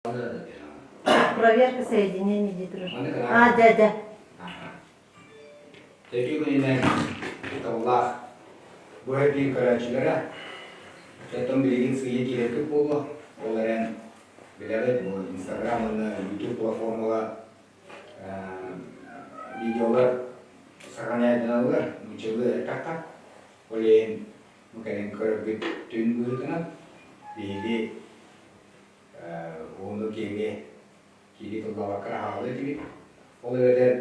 Проверка соединений дии А, дьэ, дьэ. Тэки күнүнэн тыллаах бу эргиир көрөөччүлэрэ оттон билигин сыыйа киирэргит буолуо. Ол эрэн билэҕит бу Инстаграм уонна YouTube платформаҕа видеолар сохраняйданаллар нууччалыы эттэххэ. Ол иһин бу кэлин көрөргүт түн быһыытынан биһиги Уһуннук киэҥи киири тыллаабакка аһаҕалыы этибит. Ол эбэтэр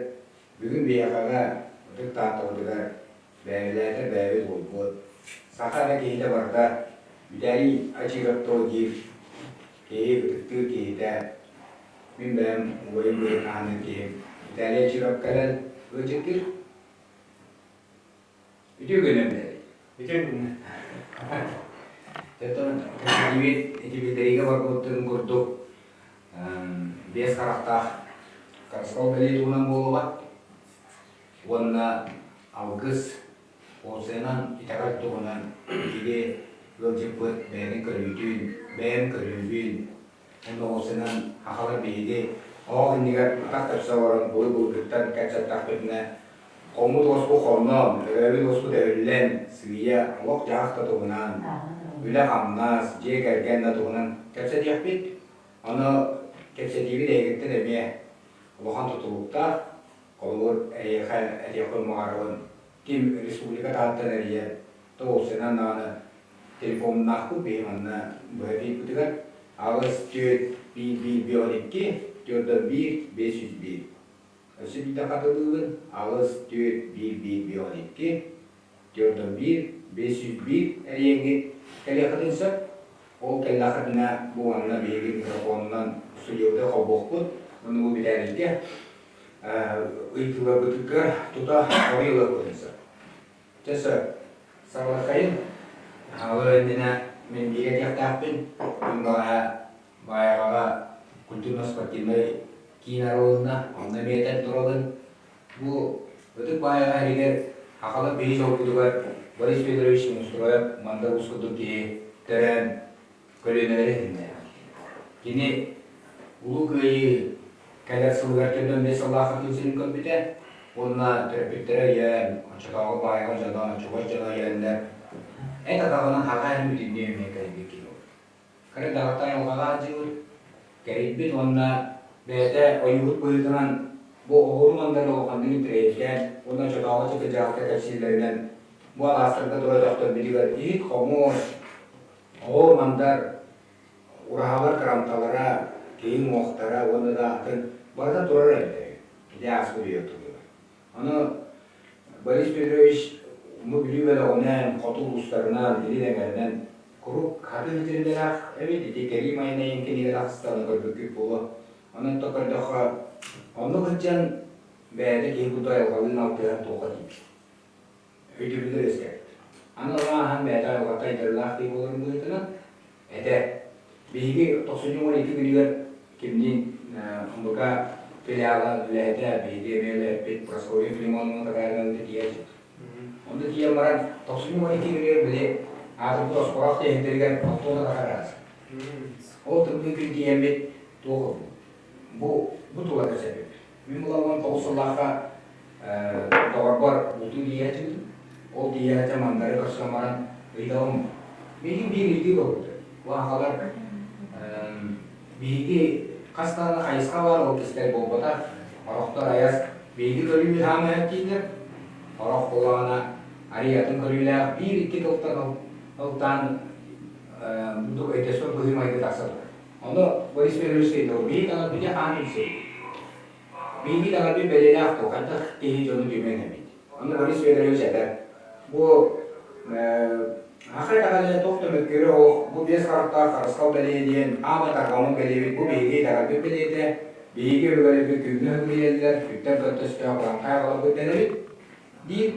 бүгүн биһиэхэҕэ Ытык Тааттабытыгар бэйэлээтэр бэйэбит уолбут, саха эрэ киһитэ барыта Виталий Ачиков диир киһи ытыктыыр киһитэ, мин бэйэм убайым быһыытынан киһим Виталий Ачиков кэлэн ыалдьыттыыр. Үтүө күнүн Үтүө күнүн. Оттон кэпсэтиибит ити биллэриигэ барбыттын курдук биэс харахтаах харысхал бэлиэ туһунан буолуоҕа уонна алгыс уопсайынан итэҕэл туһунан биһиги ыалдьыппыт бэйэтин көрүүтүн, бэйэм көрүүбүн Онно уопсайынан сахалар биһиги оһох иннигэр атах тэпсэ олорон былыр-былыргыттан кэпсэттэхпитинэ хоммут уоспут хонноон, өрөөбүт уоспут өһүллэн, сыыйа олох-дьаһах да туһунан, үлэ-хамнас, дьиэ кэргэн да туһунан кэпсэтиэхпит. Ону кэпсэтиибит эйигиттэн эмиэ улахан тутулуктаах. Холобур, эйиэхэ этиэхпин баҕарабын, ким республика таһыттан эрийэр, то уопсайынан даҕаны телефоннаахпыт биһи манна быһа эфирбытыгар 8 4 1 1 1 12 4 1 501. Өссө биирдэ хатылыыбын 8 4 1 1 1 12 4 1 501 эрийэҥҥит кэлиэххитин сөп. Ол кэллэххитинэ бу манна биһиги микрофонунан студиябытыгар холбуохпут. Уонна бу Битээлийгэ ыйытыыларбытыгар тута хоруй ылыахпытын сөп. Чэ сөп. Саҕалахайын. Ол иннинэ мин биир этиэхтээхпин. Күн баҕаһа Баайаҕаҕа культурно-спортивнай киин арылынна. Онно эмиэ этэн турабын. Бу Ытык Баайаҕа иһигэр сахалар биһи дьолбутугар Борис Федорович Неустроев Мандар Уус курдук киһи төрөөн көлүөнэлэри иһиннэ. Кини Улуу Кыайыы кэлэр сылыгар 45 сыллаах күн сирин көрбүтэ уонна төрөппүттэрэ өйөөн, оччотооҕу баайаҕа дьоно, чугас дьоно өйөөннөр, эт атаҕынан хаҕа иһин бүтүннүү эмиэ кэлбит киһи буолбут. Кыра даҕата айылҕаҕа сылдьыбыт, кэрийбит уонна бэйэтэ ойуурут быһыытынан бу оһуору мандары улаханнык интэриэһиргээн уонна оччотооҕу чыкыдьаахта кэпсииллэринэн бу алаастарга тура өтөхтөрбүтүгэр иһит-хомуос, Оһуор мандар, ураһалар кырамталара, киһи уҥуохтара уонна да атын барыта турар эбитэ үһү. Ити ааспыт үйэ ортотугар. Ону Борис Петрович бу Бүлүү бөлөҕүнэн, хоту улуустарынан, илин эҥэринэн куруук хатыы витринэлээх эбит. Ити Кэрии Майанайын кинигэ тахсыста көрбүккүт буолуо. Онон то көрдөххө, оннук сылдьан бэйэтэ киһи курдук айылҕалыын алтыһан туохха тиийбит. Өйдөбүллэр үөскээбит. Аны ону ааһан бэйэтэ айылҕата айдарыылаах киһи буоларын быһыытынан этэр. Биһиги тохсунньу 12 күнүгэр кимниин МБК филиала үлэһитэ биһиги эмиэ үлэһиппит Прасковья Филимоновна Татаринова тиийэ Онно тиийэн баран тохсунньу 12 күнүгэр били аатырбыт оскуолах тиэһиттэригэр оттуота тахараас. Ол тымныы күн тиийэммит туох бу бу тула кэпсэппиппит. Мин булаллан 9 сыллаахха доҕорбор бултуу тиийээччибин. Ол тиийээччи мандары көрсөн баран ыйытабын. Миигин биир ыйытыы буолбута. Бу аҕалар биһиги хас даҕаны хайысха баар ол кистэл буолбатах. Орохтор айас биһиги көрүүбүт хаамыһар дииллэр. Орох буоллаҕына арый атын көрүүлээх биир-икки тылтан ылтаан бурдук өйдөспөт быһыы-майгы тахса турар. Ону Борис Федорович ыйытабын. Биһиги таҥарбыт хаан үксэбит. Биһиги таҥарбыт бэлиэлээх дуо, хайдах киһи дьону түмэн эбит. Ону Борис Федорович этэр. Бу саха итэҕэлэ туох да мөккүөрэ суох, бу биэс харахтаах харысхал бэлиэ диэн аама тарҕаммыт бэлиэбит, бу биһиги итэҕэлбит бэлиэтэ, биһиги өбүгэлэрбит күҥҥэ үһүгүйэллэр, күттэн көттөстөөх урааҥхай аҕаларбыт дэнэбит диир.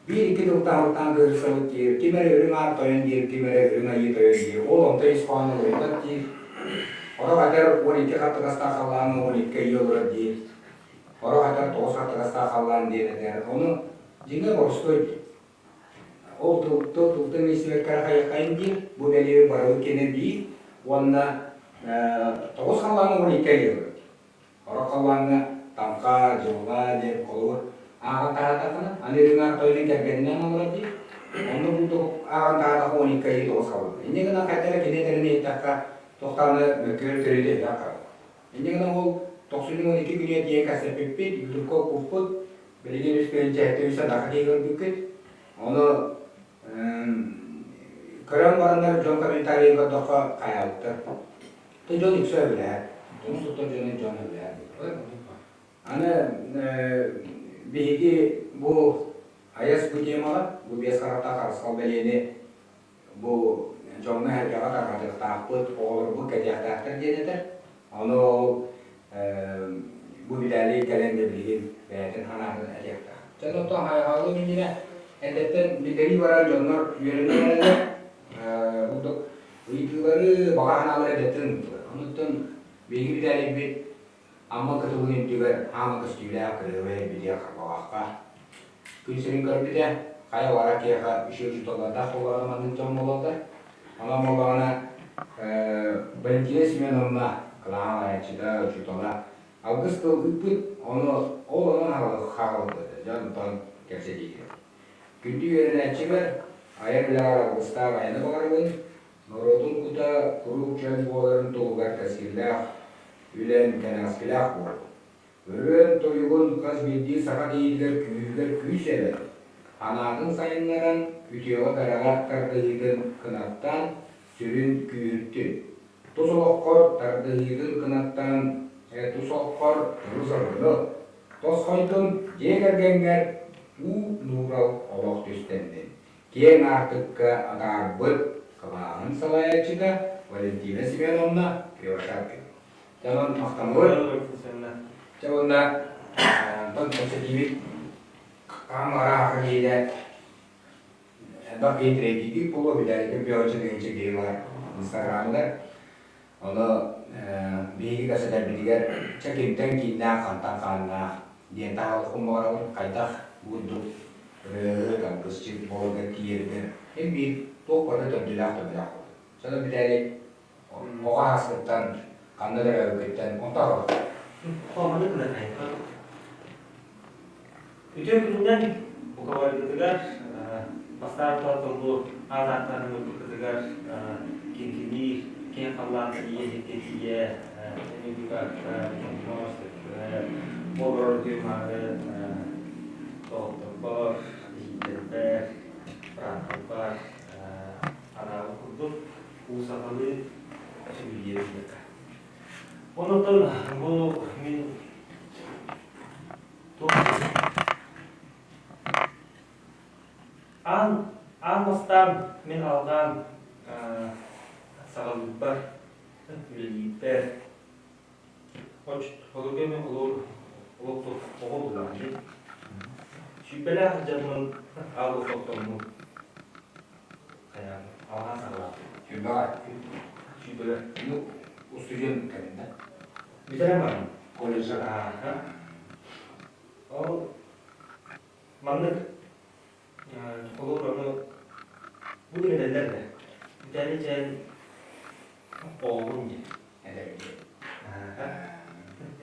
Биир-икки тылтан кыырсабыт диир, ким эрэ үрүҥ аар тойон диир, ким эрэ үрүҥ айыы тойон диир. Ол онто ис хоһооно уларыйбат диир. Орох этэр 12 хаттыгастаах халлааҥҥа 12 айыы олорор диир. Орох этэр 9 хаттыгастаах халлаан диэн этэр. Ону дьиҥэ боростуой диир. Ол тыл тыл тылтан истибэккэ эрэ хайыаххайын диир. Бу бэлиэ барыбыт кэнэ биир уонна Тоҕус халлааҥҥа 12 айыылар. Орох халлааҥҥа таҥха, дьылҕа диэн холобур ааҕан таһаатаххына, аны үрүҥ тойонун кэргэнинэн олорор дии. Онно курдук ааҕан таһаатахха 12 айыы тоҕус халлаан. Инньэ гынан хайда эрэ кини этэрин иһиттэххэ, туохтааны мөккүөр төрүтэ элбэх хаалар. Инньэ гынан ол тохсунньу 12 күнүгэр тиийэн кэпсэппиппит, ютубка укпуппут, билигин үс тыһыынча сэттэ үс садаха киһи көрбүккүт. Ону көрөн бараннар дьон комментарийын көрдөххө хайаабыттар. Ты дьон үксэ өбүлэһэр. Тумус туттар дьону дьон өбүлэһэр. Аны биһиги бу айас бу темаҕа, бу биэс харахтаах харысхал бэлиэни бу дьоҥҥо-сэргэҕэ тарҕатыахтаахпыт, оҕолорбут кэтиэхтээхтэр диэн этэр. Ону ол бу Виталий кэлэн да билигин бэйэтин санаатын этиэхтээх. Дьон оттон хайҕалым иннинэ эрдэттэн биллэрии барар дьоннор үөрэнэн эрэллэр. Курдук ыйытыылары, баҕа санаалары эрдэттэн ыыттылар. Онуттан биһиги Виталийбит Амма кытылын үрдүгэр хаама көстүүлээх кырыабай билиэ Харбалаахха күн сирин көрбүтэ, хайа баҕарар киһиэхэ үчүгэй учууталлардаах буоллаҕына маннык дьон буолаллар. Онон буоллаҕына Валентина Семеновна кылааһын салайааччыта, учуутала алгыс тыл ыыппыт, ону ол онон хаалбыт дьон онтон кэпсэтиигэ. Күндү үөрэнээччибэр айар үлэҕэр алгыстаах айаны баҕарабын, норуотун кута куруук чөл буоларын туһугар кэскиллээх үлэн кэнэҕэскилээх буол. Ырыан-тойугун хас биирдии саха киһитигэр күүһүгэр күүс эбэн, санаатын сайыннаран, үтүөҕэ-кэрэҕэ тардыһыытын кынаттаан, сүрүн күүһүртүн. Тус олоххор тардыһыытын кынаттаан, тус олоххор дьолу-соргуну, тосхойдун дьиэ кэргэҥҥэр уу нуурал олох түстэннин. Киэҥ аартыкка атаарбыт кылааһын салайааччыта Валентина Семеновна Кривошапкина. Дьэ онон махтанабыт. Дьэ уонна онтон кэпсэтиибит хаһан баҕарар киһитэ элбэх киһи тирэйдиирдик буолуо билэрикин биоча тыһыынча киһи баар инстаграмыгар. Ону биһиги кэпсэтэрбитигэр чэ кимтэн кииннээх, хантан хааннаах диэн таһаалыкпын баҕарабын. Хайдах курдук ырыаһыт, алгысчыт буоларга тиийэригэр син биир туох барыта төрдүлээх-төбөлөөх буолар. Сону бүтээри Оҕо ааспыттан, ханна төрөөбүккүттэн онто аҕалар. Хоһоону кынатайга. Үтүө күнүнэн буковаргытыгар бастаан туһаттан бу аат ааттаан ыҥырбыккытыгар киҥкиниир киэҥ халлаан ийэ иһиккэ тиийэ олорор үтүө мааны доҕотторбор, эдьиийдэрбэр, бырааттарбар анаабыт курдук уу сахалыы сүгүрүйэбин Онон бу мин туох аан аан бастаан мин алҕаан саҕалыырбар үлэлиирбэр Холугу мен олор олох оҕо булаан Сүүрбэлээх дьонун аал ортотоммун хайаан алҕаан саҕалаатым. Сүүрбэҕэ? Сүүрбэлэр. Ну, устудьуон кэлин да? Бүтэрэн баран. Колледжа. Ааха. Ол маннык холобур ону бу диэн да. Бүтэри чээн оҕолун диэн. Эдэрги. Ааха.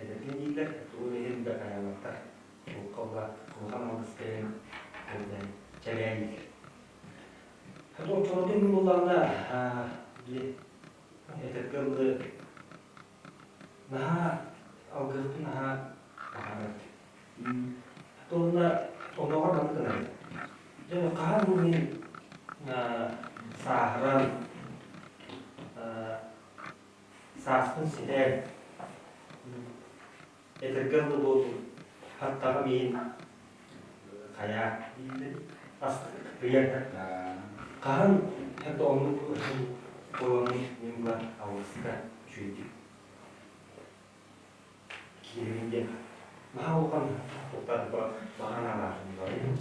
Эдэрги дииллэр, тугу иһин да хайаабаттар. Улахан алгыс кэлэн чэрээн Оччолорго буллаҕына били этэргэ дылы наһаа алгыһыппын наһаа баҕарар. Уонна оннооҕор маннык гынабын. Дьэ хаһан бу мин сааһыран сааспын ситэн Этэргэ дылы буоллун, хаттаҕым иһин хайаа астык ыйар Хаһан это оннук буоламмын мин була алгыска үчүгэйдик киирэрин диэн наһаа улахан баҕанаалаахпын барыйым.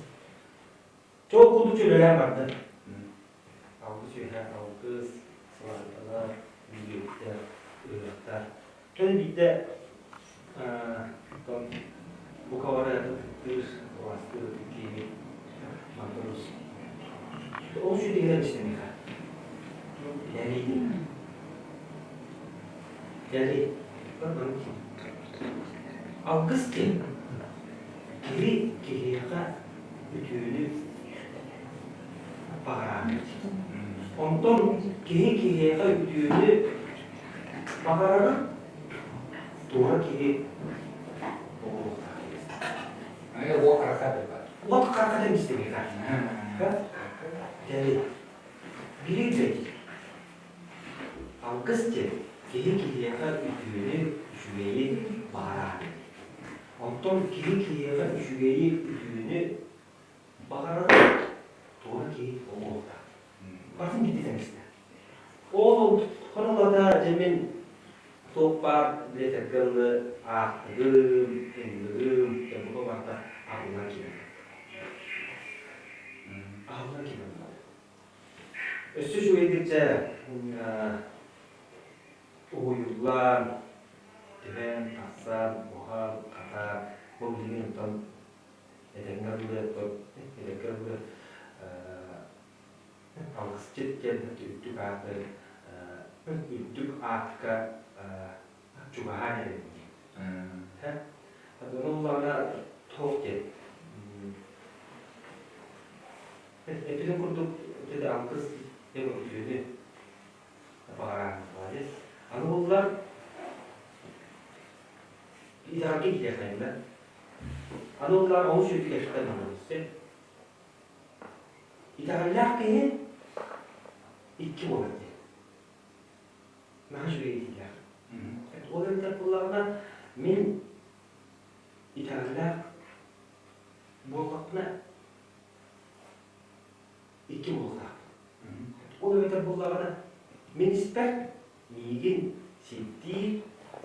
Чэ ол курдук үлэлээн бардым. Алгыс үөһэ алгыс, салалталар, бүлүүттэр, ыһыахтар. Кэлин биирдэ оттон бука бары ытыктыыр, убаастыыр ытык киһи Мантурус. Ол үчүгэй киһи миэхэ. Билэрийдим. Кэри, Алгыс диэн киһи киһиэхэ үтүөнү баҕараабыт. Онтон киһи киһиэхэ үтүөнү баҕарарын туора киһи буолуохтаах. Уот харахха билбэт. Уот харахха истибиэхэ. Кэри, биир үчүгэй Алгыс диэн киһи киһиэхэ үтүөнү, үчүгэйи баҕараары. Онтон киһи киһиэхэ үчүгэйи, үтүөнү баҕарара туора киһи буолуохтаах. Барытын биирдэ тэҥнэстэ. Ол хонолото дьэ мин туох баар билэтэргэ дылы аахтыгым, ыллыгым, дьэ бука барыта аһыллан киирэн Аһыллан киирэн Өссө үчүгэйдик дьэ уһуйуллан, түһэн, тахсан, уһаан, хатаан, бу билигин оттон этэҥҥэ дылы эдэргэ дылы алгысчыт диэн үрдүк ааты үрдүк аакка чугаһаан эрэбин диэн. Ону ыллаҕына туох диэн Эппитин курдук ити алгыс диэн үтүөнү баҕараан молодец. Аны буллар итэҕэлгэ киириэххэ Аны буллар олус үтүө кэпсэтэн молодец. Итэҕэллээх киһи икки буолар диэн. Наһаа үчүгэй этиилээх. Ол эбэтэр буоллаҕына мин итэҕэллээх буоллахпына икки буолуохтаахпын. Ол эбэтэр буоллаҕына, мин испэр миигин сирдиир,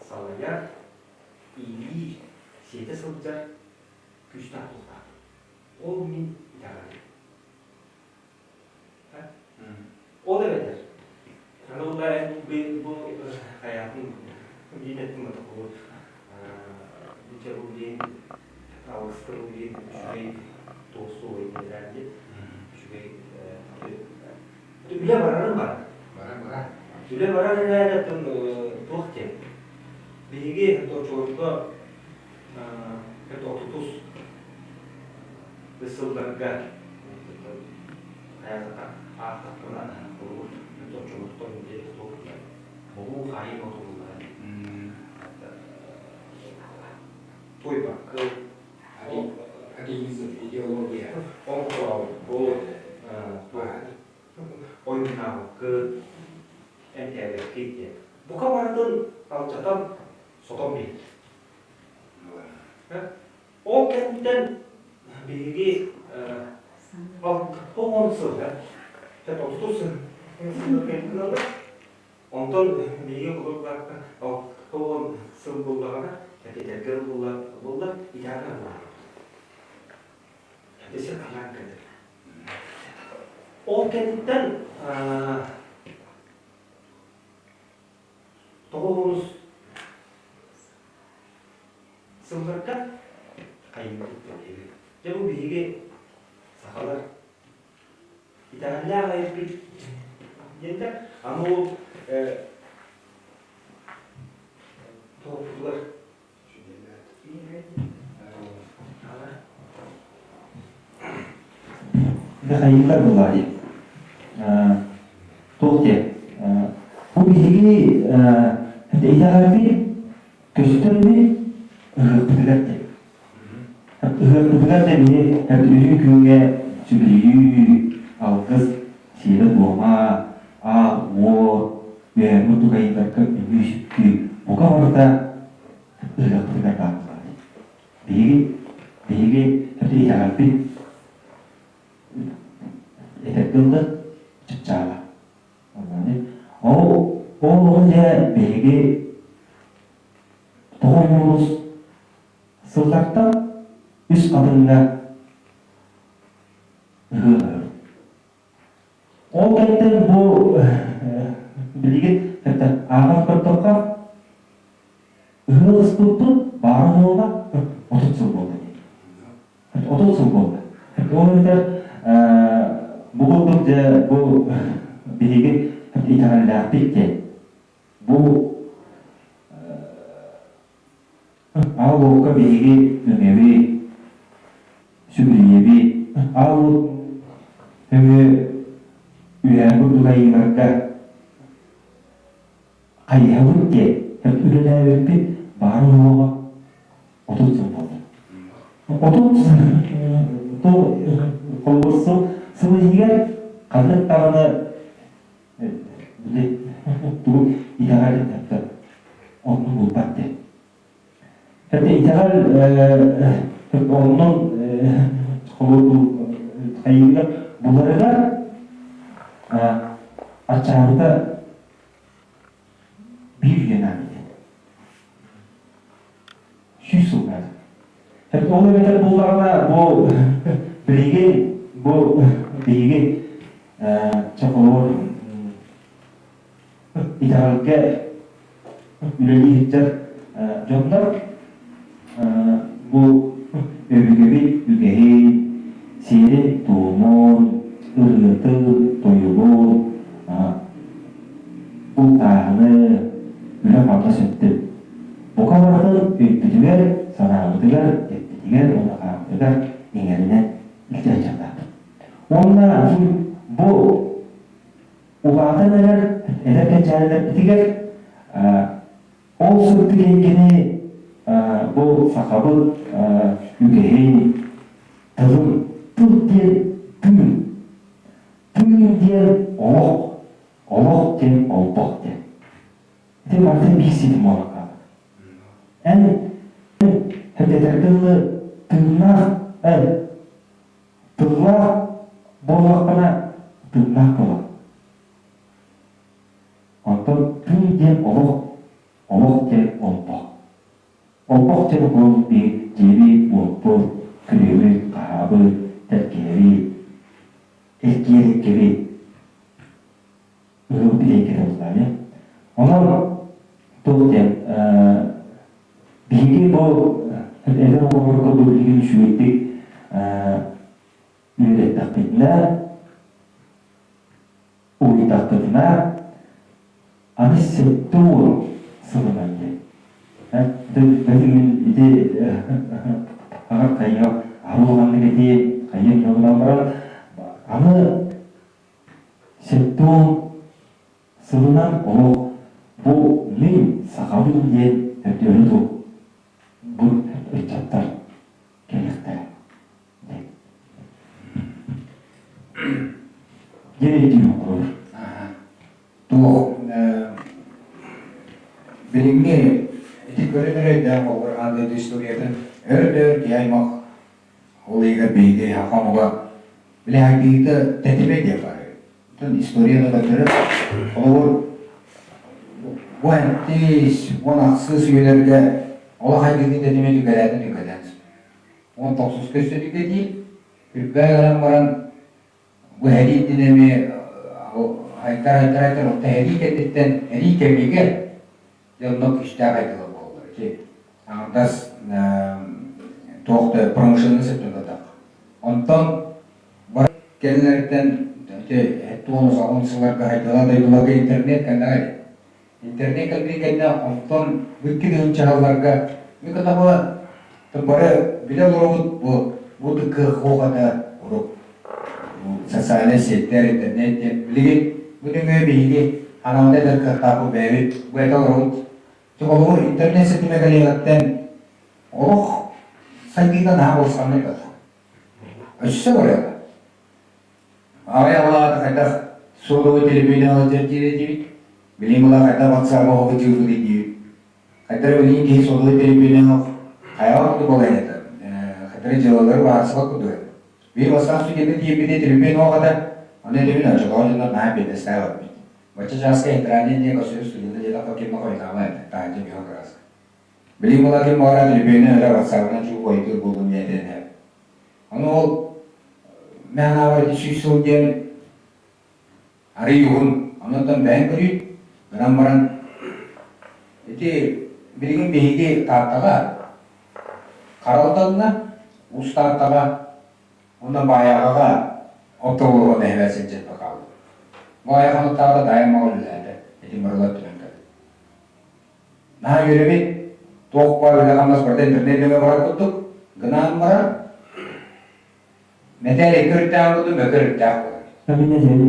салайар, иилиир, сиэтэ сылдьар күүстээх буолуохтаахпын. Ол мин итэҕэлим. Ол эбэтэр, аны эн бу хайаатын диин эттим бу дьэ бу диин алгыстыр бу диин үчүгэй туосу диэн диэн үчүгэй үлэ барарын бар. Барар барар. Үлэ барар эрээри оттон туох диэн. Биһиги оччолорго отутус сылларга аахтахпына урут оччолортон туох бобуу хаайыы отуллара туойбакка Атеизм, идеология. Оҥхорообуккут, ойууннаабыккыт, эмтээбэккит диэн. Бука барытын алдьатан, сотон биэрдэ. Ол кэнниттэн биһиги 60 сыл, 30 сыл Онтон биһиги холобурга 60 сыл буоллаҕына, этитэргэ буолла, итэҕэл буолла. Десер ханаан кэлэр. Ол кэнниттэн тоҕус сылларга хайыыбыт диэбит. Дьэ бу биһиги сахалар итэҕэллээх айарбыт диэннэр аны ол туохпутугар Михаилдар буоллаҕа дии. Туох диэн бу биһиги итэҕэлбит көстөр ини ыһыахпытыгар диэн. Ыһыахпытыгар да биһи үрүҥ күҥҥэ сүгүрүйүү, алгыс, сиэрэ-туома, аал уот, үөһээҥҥи тукайдарга үҥүү-сүктүү бука барыта ыһыахпытыгар баар буоллаҕа дии. Биһиги биһиги итэҕэлбит этэргэ дылы чыпчаала. Ол ол оҕо дьэ биһиги тоҕо уурус сыллартан үс хатыҥҥа ыһыах Ол кэнниттэн бу билигин ааҕан көрдөххө ыһыах ыспыппыт баара буолла 30 сыл буолла дии. 30 сыл буолла. Ол эбэтэр бу курдук дьэ бу биһиги итэҕэллээхпит диэн. Бу. Аал уокка биһиги үҥэбит, сүгүрүйэбит. Аал уот өҥө үөһээ курдук айыыларга хайыһабыт диэн үлэлээбиппит баара-суоҕа 30 сыл буолла. 30 холобур сыл сыл иһигэр ханнык даҕаны били тугу итэҕэл оннун булбат диэн. Итэҕэл оннун холобур хайыыга буларыгар аччаабыта биир үйэ наада диэн. 100 сыл наада. Ол эбэтэр буллаҕына бу билигин бу биһиги чэ холобур итэҕэлгэ үлэлии сылдьар дьоннор бу өбүгэбит үгэһин, сиэрин-туомун, ырыатын, тойугун, бултааһыны, үлэ-хамнас өттүн бука барытын өйбүтүгэр, санаабытыгар, эппитигэр уонна хааммытыгар иҥэринэн илдьэ сылдьыахтаахпыт. Уонна бу улаатан эрэр эдэр кэнчээрилэрбитигэр ол сырдык эйгэни бу сахабыт үгэһин, тылын, тыл диэн тыын, тыын диэн олох, олох диэн олбох диэн. Ити барыта биир ситим буолан хаалар. Эн этэргэ дылы тыыннаах тыллаах буоллаххына тыыннаах буолар. Онтон тыы диэн олох, олох диэн олбох. Олбох диэн ол биир дьиэбит, уоппут, күрүөбүт, хаһаабыт, тэлгэһэбит, эргиэр эйгэбит, ыһылбыт эйгэтэ буоллаҕа. Онон туох диэн биһиги бу эдэр оҕолорго бу билигин үчүгэйдик үөрэттэхпитинэ, уһуйдахпытына, аны 70 сылынан диэн. Бэтигин ити аҕар хайыах аһылланнык ити хайыах дьонунан баран аны 70 сылынан олох бу мин сахабын диэн өйдөөрү тыл бу ыччаттар кэлиэхтэрэ диэн. Диэн өйдүүр оҥорор. Туох билиҥҥи ити көрөн эрэйдээх оҕолор аан дойду историятын өр да өр киһи аймах ол иһигэр биһиги саха омуга били хайдыыта тэтимэ диэн баар. Оттон историяны көрдөрөр. Холобур, бу 7 16 үйэлэргэ олох хайдыытын тэтимэ түгэлээтин түгэлээн 19-ка өссө түгэтии, үрбээ гынан баран бу сэрии иннинэ эмиэ айтар-айтар айтар отто сэрии кэнниттэн сэрии кэмигэр дьэ онно күүстээх айдылар буоллар. Ити аҥардас туох да промышленность өттүн Онтон бары кэллэриттэн ити 70 сылларга хайдала дойдуларга интернет кэллэҕэ интернет кэлбитин кэннэ онтон бу 2000 сылларга ми кытабы бары билэ олоробут бу бу кыах хуохата урут социальнай сеттэр интернет диэн билигин бу нөҥүө биһиги анаабыт этэр кыахтаахпыт бэйэбит бу этэ олоробут холобур интернет ситимэ кэлиэҕиттэн олох сайдыыта наһаа балысханнык барда өссө барыаҕа Аҕай аллаата хайдах суотабай төлөпүөнү сылдьар диир этибит. Билигин була хайдах ватсаапа оһоҕу дьыылбыт диибит. Хайдах билигин киһи суотабай төлөпүөнү хайаҕа курдук балайата. Хайдах дьыалалары баһаарсыбат курдук этэ. Биир бастаан студентка тиийбитэ төлөпүөн оһох этэ. Аны этэбин оччотооҕу дьоннор наһаа биэтэстээх эбиппит. Бачча чааска интернет диэн көрсүбүт студенты диэтэххэ ким да хойутаабат этэ. Таһырдьа бүһэ кырааска. Билигин була ким баҕарар төлөпүөнү эрэ ватсабынан чугу хойутуур буоллун диэн этэн Ону ол мээнэҕэ ити 100 сыл диэн арый уһун, онон бэйэм көрүү гынан баран ити билигин биһиги Тааттаҕа Хара Алдаҥҥа, Уус Тааттаҕа уонна Баайаҕаҕа оптоволоконно эһэбэ сылдьан хаалла. Баайаҕа хонуктааҕыта Даайа Маҕа үлэлээтэ, ити Мырыла өттүнэн кэлэн. Наһаа үөрэбит. Туох баар үлэ-хамнас барыта интернет нөҥүө барар курдук гынан баран, мэтээл икки өрүттээх курдук мөкү өрүттээх буолар. Мин этим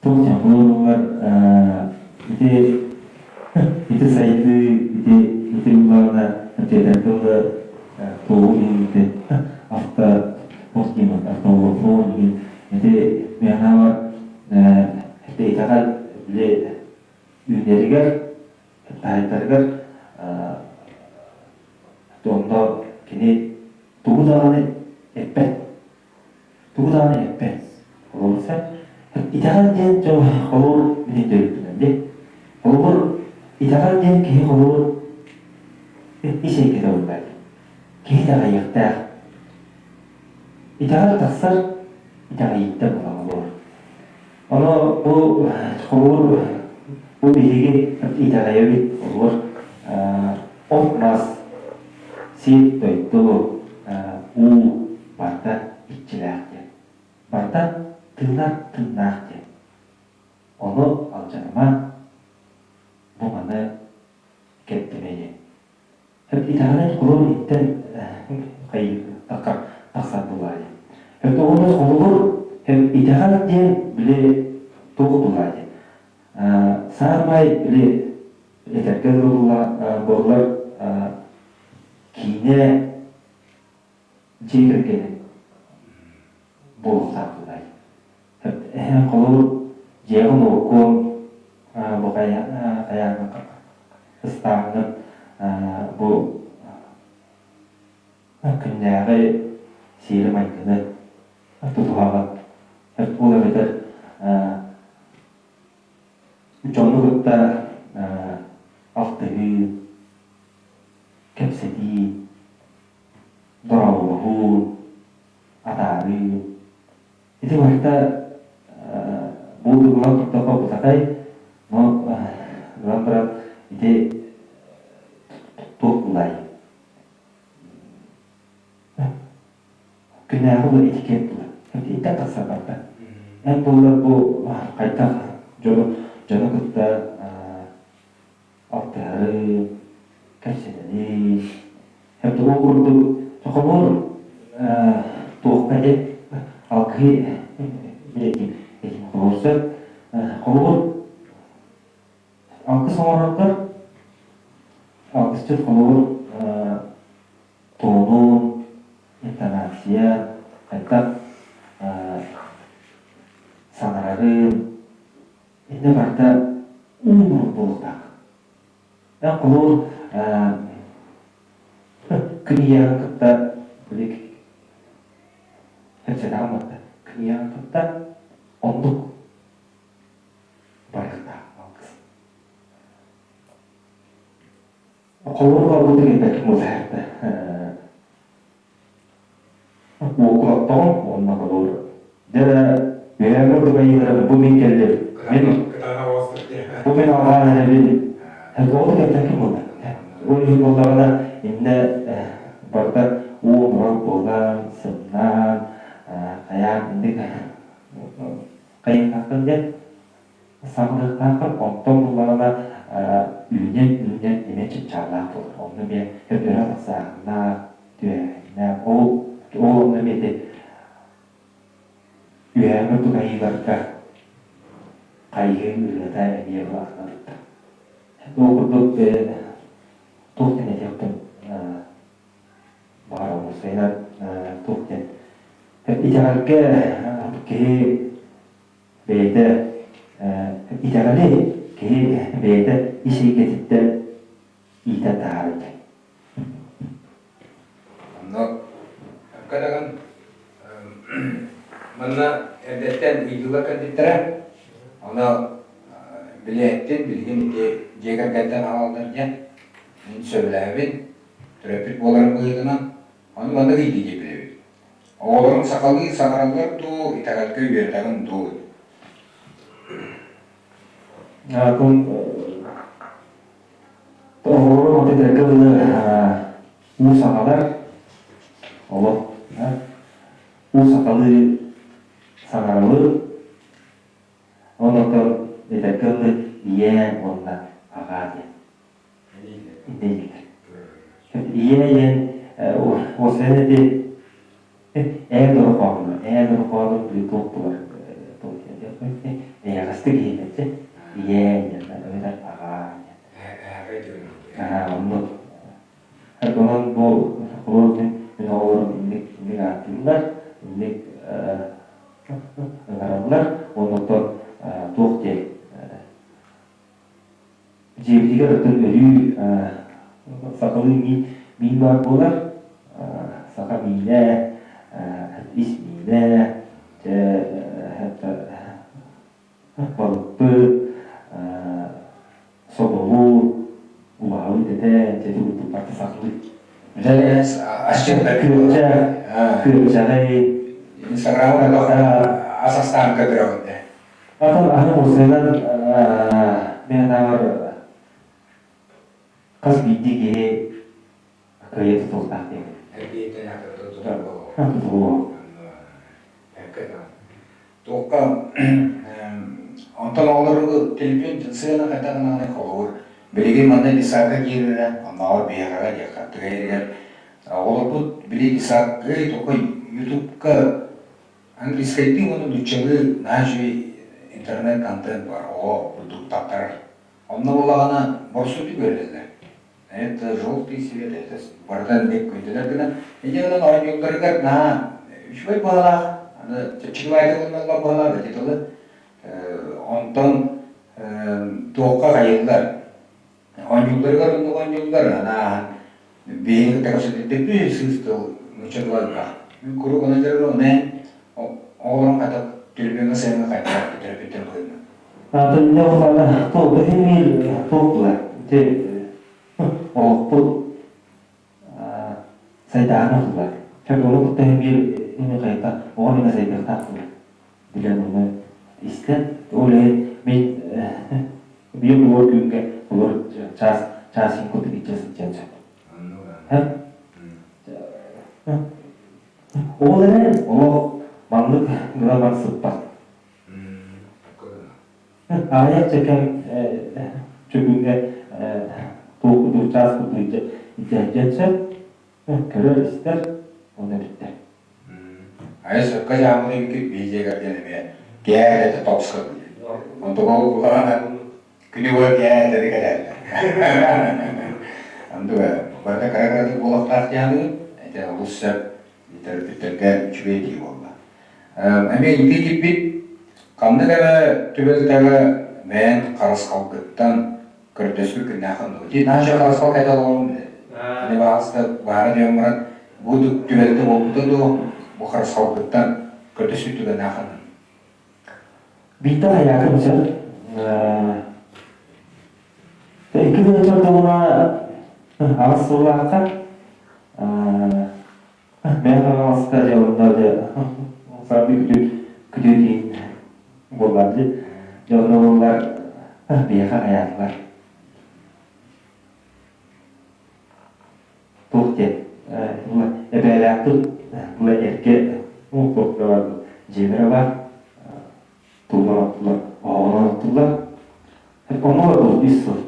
туох диэн холобуругар ити ити сайдыы ити ити буллаҕына этиэтэн тылы туоҕун иһин ити авто туох диэн автоволокно иһин ити мин санаабар ити итэҕэл били үүнэригэр таайтарыгар онно кини тугу даҕаны эппэт тугу даҕаны эппэт холобур сөп итэҕэл диэн дьон холобур мин өйдөөбүппүнэн дии холобур итэҕэл диэн киһи холобур ис эйгэтэ буолбат киһи итэҕэйиэхтээх итэҕэл тахсар итэҕэйииттэн буолар холобур Ону бу холобур бу биһиги итэҕэйэбит холобур от-мас, сир-дойду, уу барыта иччилээх диэн. Барыта тыынар тыыннаах диэн. Ону алдьаныма, бу маны кэттимэ диэн. Итэҕэлин холобур иттэн тахсар буолаа диэн. Оҕону холобур итэҕэл диэн били туох буолаа диэн. Саамай били этэргэ буоллар киинэ дьиэ кэргэнин буолуохтаах буолаа диэн. Холобур дьиэҕин уоккун бу хайаан ыстааҥҥын бу күннээҕи сиэри-майгыны тутуһаҕын. Ол эбэтэр дьону кытта алтыһыы, кэпсэтии, дорооболоһуу, атаарыы. Ити барыта бу ылан турдахха бытархай, но ылан баран ити туох булай күнээҕи бу этикет була иттэн тахсар барда. Эн буоллар бу хайдах дьону дьону кытта алтыһары, кэпсэтэри, это ол курдук холобур туохха диэн алгыһы этим холобур сөп холобур алгыс оҥороргор алгысчыт холобур туонун интонация хайдах саҥарарын Иннэ барыта уу буолуохтаах. Эн холобур күн ийэҕин кытта били кэпсэтэҕин барда. Күн ийэҕин кытта оннук барыахтаах алгыс. Холобур ылбытыҥ эбэккин буолла Уокуруктаҕын уонна холуур. Дьэ эрэ, үөһээ курдук айыыларым бу мин кэллим. Мин бу мин алҕаан эрэбин. Ол да кэмтэн ким буолла? Ол иһин буоллаҕына иннэ барыта уу нурал буолан, сымнаан, хайаан инник хайыахтааххын диэн саҕалыахтааххын. Онтон буллаҕына үүнэн үүнэн эмиэ чыпчааллаах буолар. Онно эмиэ өрө тахсааһыннаах, түһээһиннээх. Ол ол онно эмиэ ити үөһээҥҥи курдук айыыларга хайыһыы ырыата эмиэ улаатына Ол курдук туох диэн этиэхпин баҕарабын уопсайынан туох диэн итэҕэлгэ киһи бэйэтэ итэҕэли киһи бэйэтэ ис эйгэтиттэн иитэн таһаарар диэн. Онно кадаҕын манна эрдэттэн ыйытыылар кэлбиттэрэ. Ону билээттин билигин ити дьиэ кэргэнтэн аҕалаллар диэн мин сөбүлээбин төрөппүт буоларым быһыытынан ону маннык ыйытыы диэбит эбит. Оҕолорун сахалыы саҥараллар дуу, итэҕэлгэ үөрэтэҕин дуу? Оҕолорум от этэргэ дылы уу сахалар олох уу сахалыы саҥарабыт онон этэргэ дылы ийээ уонна аҕаа диэн. Иннэ дииллэр. Ийэ диэн уосайан ити ээ дорҕооно, ээ дорҕооно били туох буолар туох диэн эйэҕэстик иһиллэччи ийээ диэн эбэтэр аҕаа диэн. Аа оннук. Онон бу холобур мин мин оҕолорум инник инник ааттыыллар, инник ыҥыраллар уонна оттон туох диэн Дьиэбитигэр оттон өрүү сахалыы миин, миин баар буолар. Саха миинэ, ис миинэ, дьэ балыкпыт, соболуу, убаһабыт этэ, дьэ ити курдук барыта сахалыы. Асчыттар Күөрчэх, күөрчэҕэй. Инстаграмҥа ас астаан көрдөрөҕүн дии. Атын аһы музейынан мин анаабар хас биирдии киһи кыайа тутултаах диэбит. Эргиэйтэн тутулуо. Тутулуо. Туохха онтон оҕолору телефон сыана хайдах гынаҕыный холобур билигин манна детсадка киирэрэ оннооҕор биһиэхэҕэ диэххэ тыа иһигэр оҕолорбут били детсадка только ютубка Английскайдыы уонна нууччалыы наһаа үчүгэй интернет-контент баар, оҕо курдук таттарар. Онно буоллаҕына боростуойдук үөрэтэллэр. Это желтый свет, это барыта инник көйдөлөр гына. Инньэ гынан оонньуулларыгар наһаа үчүгэй быһалаах, аны чэпчэки баайдык ылыналлар быһалаах ити тылы. Онтон туохха хайыллар. Оонньуулларыгар оннук оонньууллар, аны ааһан биһиги кытта кэпсэтэрбит сыыс тыл нуучча тыла элбэх. Мин куруук ону дьарыгым онон оҕолорум хата төлөпүөҥҥэ сайыҥҥы хайдах төрөппүттэр быһыынан. Атын дьоҕулана туох биир туох буолар ити олохпут сайдаана буолар. Чөк ону кытта биир ини хайта оҕо мина сайдыахтаах буолар. Билэн ону истэн ол иһин мин биир олор күҥҥэ олор чаас чаас иһин курдук иччэ сылдьан сөп. Ол эрэн олох маннык гына бар сыппат. Аҕыйах чэкэм чөкүҥҥэ туох курдук чаас курдук илдьэ сөп. Көрөр-истэр уонна бүттэ. Айа сөпкө дьааммыт эбиккит биһиги диэн эмиэ кээ топска Онтон ол булаҕана күнү быһа кээ кэлээллэр. Андыга барыта кыра-кыратык буолуохтаах диэханыгын ити олус сөп төрөппүттэргэ үчүгэй дии буолла. Эмиэ ити киирбит ханнык эмэ түбэлтэҕэ бэйэҥ харысхалгыттан көрдөспүт күннээххин дуо? Ити наша харысхал кайда олорон аны баҕаста баара диэн баран бу түбэлтэ буолбута дуо бу харысхалгыттан көрдөспүт түгэннээххин Биирдэ хайаатым сөп. Икки тыһыынча тылына аҕыс сыллаахха Мэҥэ Хаҥаласка дьэ онно дьэ саргы күтү күтү диин буоллар дии. Дьэ онно буоллар биһиэхэ хайаатылар. Туох диэн эбээлээхпит була эргэ дьиэлэрэ баар туллар оттулар оһоҕунан оттуллар. Онно барбыт үс сыл.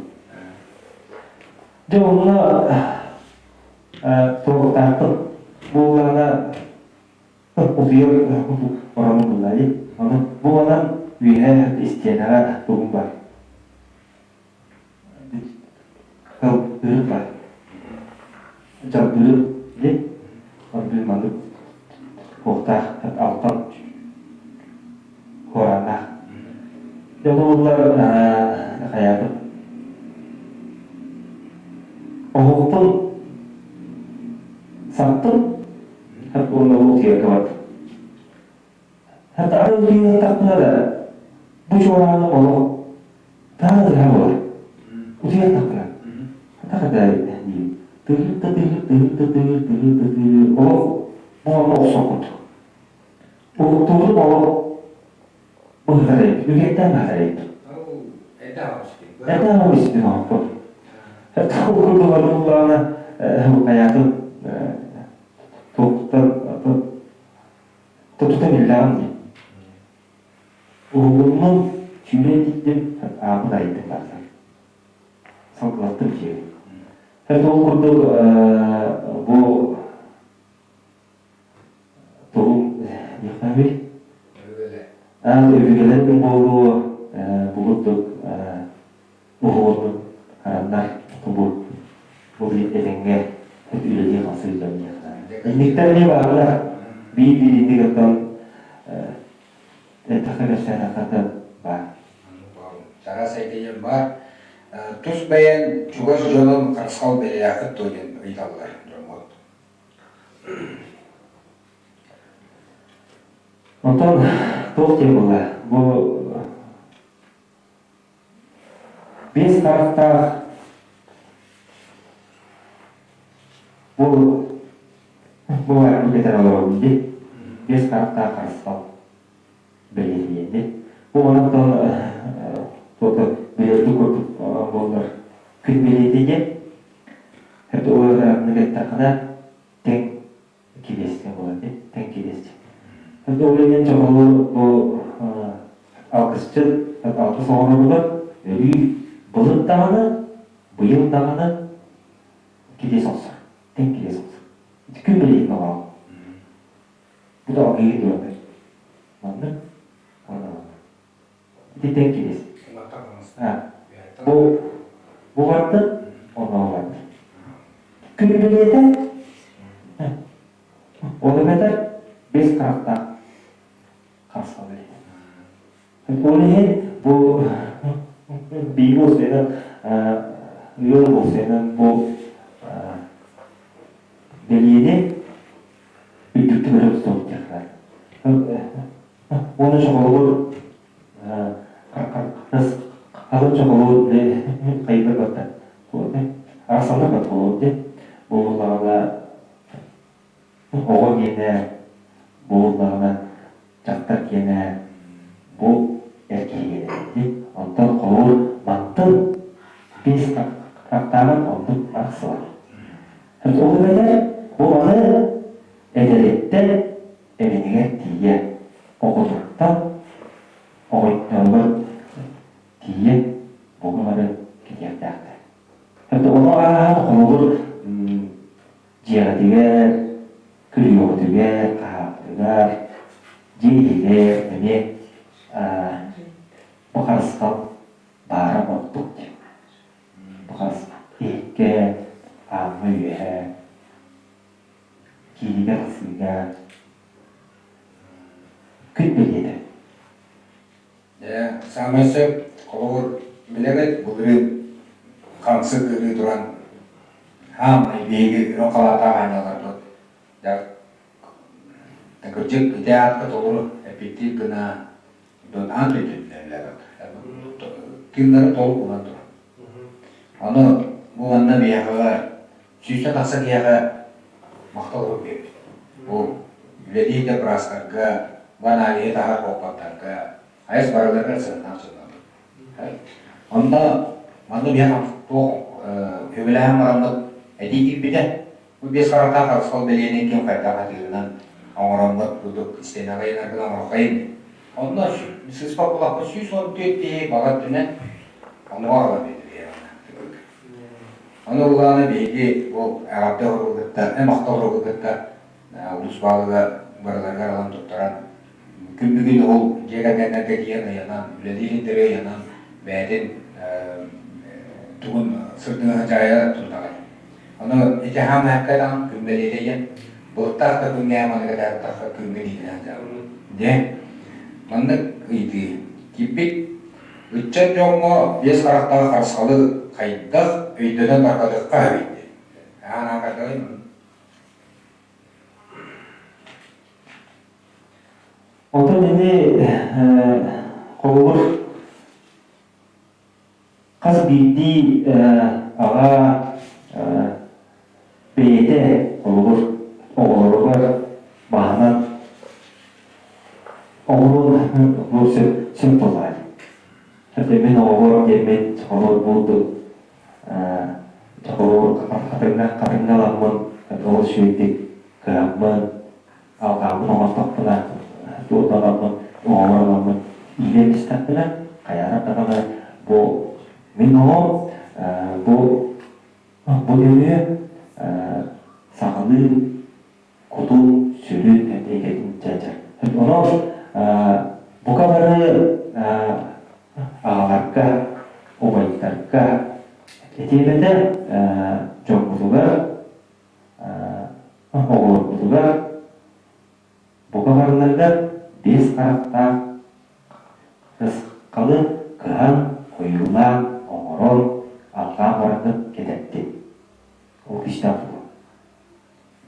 Дьэ онно туруктаахпын буоллаҕына утуйар оронум булла дии. Ону бу онон үөһээ истиэнэҕэ тугум бар. Кылбыыр бар. Дьалбыыр дии. Онтун маннык туохтаах алтан Куорааннаах. Дьэ буоллар хайаатым. Оһохпун саптым, уонна бу утуйарга бардым. Хата ары утуйуохтахпына да бу чуорааны олох таах ытыһа буолар. Утуйуохтахпына. Хата хата диим. Тыһыр да тыһыр, тыһыр да тыһыр, тыһыр да тыһыр. Олох бу онно охсор курдук. Уһуктуурум олох быһытар үгэттэн быһытар эбит. Эрдэ аҕам истин оһоппут. Ол курдук одууллаҕына хайаатын туохтан тута биллэҕим дии. Уһугуннум, сүүрэн тиийдим, ааппын арыйдым барсан. Салгылаттым диэбит. Это ол курдук бу тугум диэхтээбий? Өбүгэлэрим буолуо бу курдук уһуурбут араннар бу бу этэҥҥэ үлэлии хамсыыллар диэхтээбит. Инниктэр эмиэ бааллар. Биир-биир инник оттон эттэххэ кэпсээтэххэ баар. Чараас эйгэйэн баар. Тус бэйэн чугас дьонун харысхал бэлиэлээххит дуо диэн ыйыталлар дьоммут. Онтон туох диэн буолла? Бу биэс харахтаах бу бу баар этэн олоробун дии. Биэс харахтаах харысхал. бэлиэтиниэни. Бу онон туото билэрдик курдук буоллар күн бэлиэтэ диэн это уоннык эттэххинэ тэҥ кириэс диэн буолар дии тэҥ кириэс диэн. Это ол иһин чохолу бу алгысчыт алгыс оҥороругар өрүү былыр даҕаны быйыл даҕаны кириэс охсор тэҥ кириэс охсор. Күн бэлиэтин оҥорор. Бу да алгыйыы дуо Маннык уонна маннык. Ити тэҥ кириэс. Бу бу бардын, онно бардын. Күн бэлиэтэ ол эбэтэр бэс харахтаах харысхал бэлиэтэ. Ол иһин бу биир уопсайынан ыал уопсайынан бу бэлиэни үрдүктүк өрө тутуохтаахтар. Уонна чохолуур хатын чохолуур хайдах барта. Арсалар батолуур де. Буоллаҕына оҕо киэнэ, буоллаҕына дьахтар киэнэ, бу эр киһи киэнэ. Онтон холуур мантын биэс хаттааҕын оннук арахсылар. Ол эбэтэр бу маны эдэриттэн эбинигэр тиийэ, оҕотуттан оҕонньоругар тиийэ бука бары кэтиэхтээхтэр. Ону ааһан холобур дьиэҕитигэр, күрүөҕүтүгэр, хаһаахытыгар, дьиэ иһигэр эмиэ бу харысхал баара ордук диэн. Хас иһиккэ, ааҥҥа үөһэ, киириигэ тахсыыга күн бэлиэтэ. Дьэ, саамай сөп, холобур, билэбит, былырыын хамсык ыарыы туран, хаамай биһиги үрүҥ халааттаах аанньалларбыт дьэ, кырдьык ити аатка толору эппиэттиир гына аан дойдутун тыыннарын толук уунан турар. Ону бу манна биһиэхэҕэ сүүстэн тахса киһиэхэ махтал урук биэрбит. Бу үлэлии да быраастарга, бу аналиһы таһар буолбаттарга, айас барыларыгар сыһыннаах дьоннорбут. Онно манна биһиэхэ туох үбүлэһэн бараммыт этии киирбитэ. Бу биэс харахтаах харысхал бэлиэни ким хайдах атыырынан оҥороммут курдук истиэнэҕэ ыйанаргын оҥороххойун. Онно сыыспат булахпын 114 киһи баҕа өттүнэн онуга аҕалан биэрдилэр. Ону улаана биһиги бу эҕэрдэ оһуругу кытта, махтал оһуругу кытта улуус баалыга барыларыгар ылан туттаран күн бүгүн ол дьиэ кэргэннэргэ тиийэн ыйанан, үлэлиир сирдэри ыйанан бэйэтин тугун сырдыгын дьаайа турдаҕай. Ону ити хаамыһакка даҕаны күн бэлиэтэ диэн былыттаах да күҥҥэ маныга таһыттахха күҥҥэ диитинэн дьаабы. Дьэ, маннык ыйытыы киирбит. Ыччат дьоҥҥо биэс харахтаах харысхалы хайдах өйдөнөн тарҕатыахха эбит диэн. Аан аакардалай Онтон ини холобур Хас биирдии аҕа бэйэтэ холобур оҕолоругар баһынан оҕуруон сөп сөп буоллаҕа дии. Хотя мин оҕобор диэммин холобур буолдум холобур хатыҥҥа хатыҥҥа ыламмын олус үчүгэйдик кыһаммын алҕаабын оҥортохпуна, туордаламмын, оҕолор ыламмын иилэн истэхпинэ, хайаан даҕаны бу мин оҕом Бу бу нөҥүө сахалыы кутун, сүрүн эйгэтин дьадьар. Онон бука бары аҕаларга, убайдарга этиэм этэ, дьоммутугар, оҕолорбутугар бука барыларыгар биэс харахтаах Кысхалы кыһан, ойуулаан, оҥорон, алҕаан бараҥҥыт кэтэттин. Ол кистээх буолуо.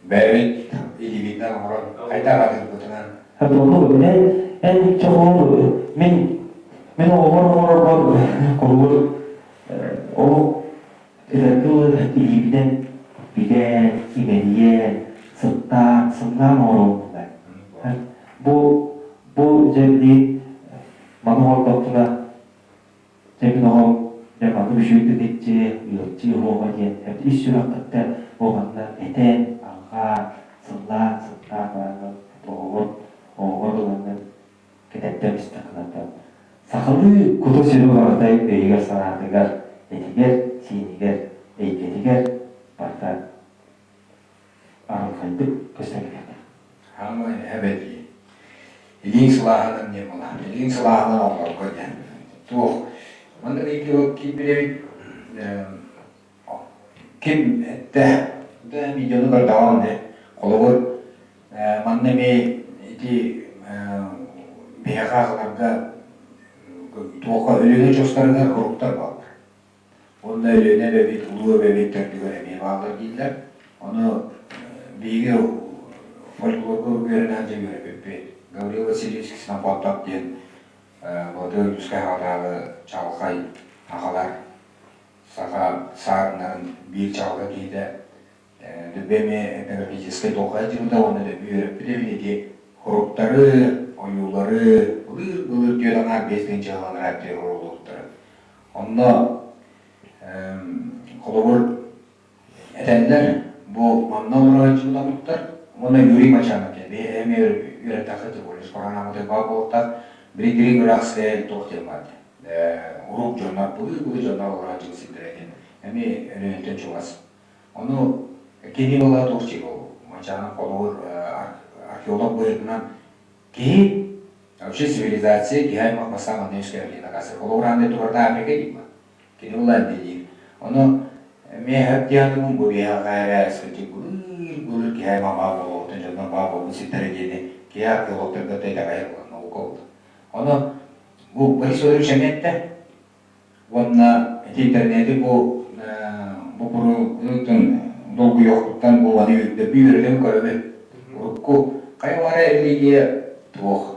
Бэйэбит илиибитинэн оҥорон хайдах атыырбытынан. Ону эн эн чоҕур мин мин оҕобор оҥорорбор холобур ол этэргэ илиибинэн билэн, имэрийэн, сыттаан, сымнаан оҥоробун Бу бу дьэ маны оҥордохпуна Дьэ мин оҕом дьэ маннык үчүгэйдик иччи, ыалдьыы уһуоҕа диэн ис сүрэххиттэн бу манна этэн, алҕаан, сыллаан, сыттаан бараҥҥын оҕоҕор оҕоҕор ылаҥҥын кэтэттэн истэххинэ сахалыы куту-сүрү барыта өйүгэр-санаатыгар, этигэр-сиинигэр, эйгэтигэр барыта арылхайдык көстөн кэлиэхтээх. Хаамай эбэтии. Илииҥ сылааһынан диэн буолар. Илииҥ сылааһынан оҥорго диэн. Туох маннык ыйытыы киирбит эбит. Ким эттэ да видеону көрдөҕүм дии. Холобур, манна эмиэ ити биһиэхэ аҕаларга туохха Өлүөнэ очуостарыгар уруктар бааллар. Уонна Өлүөнэ эбэбит, Улуу эбэбит төрдүгэр эмиэ бааллар дииллэр. Ону биһиги фольклорга үөрэнэн дьэ үөрэппиппит. Гаврил Васильевич Ксенофонтов диэн Былатыан Ойуунускай аҕатааҕы чаҕылхай аҕалар саха саарыннарын биир чаҕылхай киһитэ Дөбө эмиэ этнографическай туохха сылдьыбыта уонна дөбү үөрэппит эбит ити хоруктары, ойуулары былыр-былыр 4,5 тыһыынча сыл оҥоруллубуттара. Онно холобур этэллэр бу манна олорооччубут омуктар уонна Юрий Мачанов диэн биһи эмиэ үөрэттэххэ тем программата баар буолуохтаах били дириҥ ыраах сирэй туох диэн баар диэн урук дьоннор былыр-былыр дьоннор олорооччу сирдэрэ диэн эмиэ Өлөөнтөн чугас. Ону кини буолла туох чего Мачанов холобур археолог быһыытынан Киһи вообще цивилизация киһи аймах бастаан манна үөскээбит диэн дакаастыыр. Холобур, аан дойду барыта Африка диир Кини улаан диир. Ону эмиэ сөп диэхтибин бу биһиэхэ эрэ сылдьык былыр-былыр киһи аймах баар буолуоҕуттан дьоннор баар буолбут сирдэрэ диэни киһи археологтарга да итэҕэйэр буолан наука буолар. Ону бу Борис Федорович эмиэ эттэ. Уонна ити интернети бу боппуруоһуттан долгуйуохпуттан бу аны үрдэрбии үөрэтэн көрөбүн. Урукку хайа баара религия туох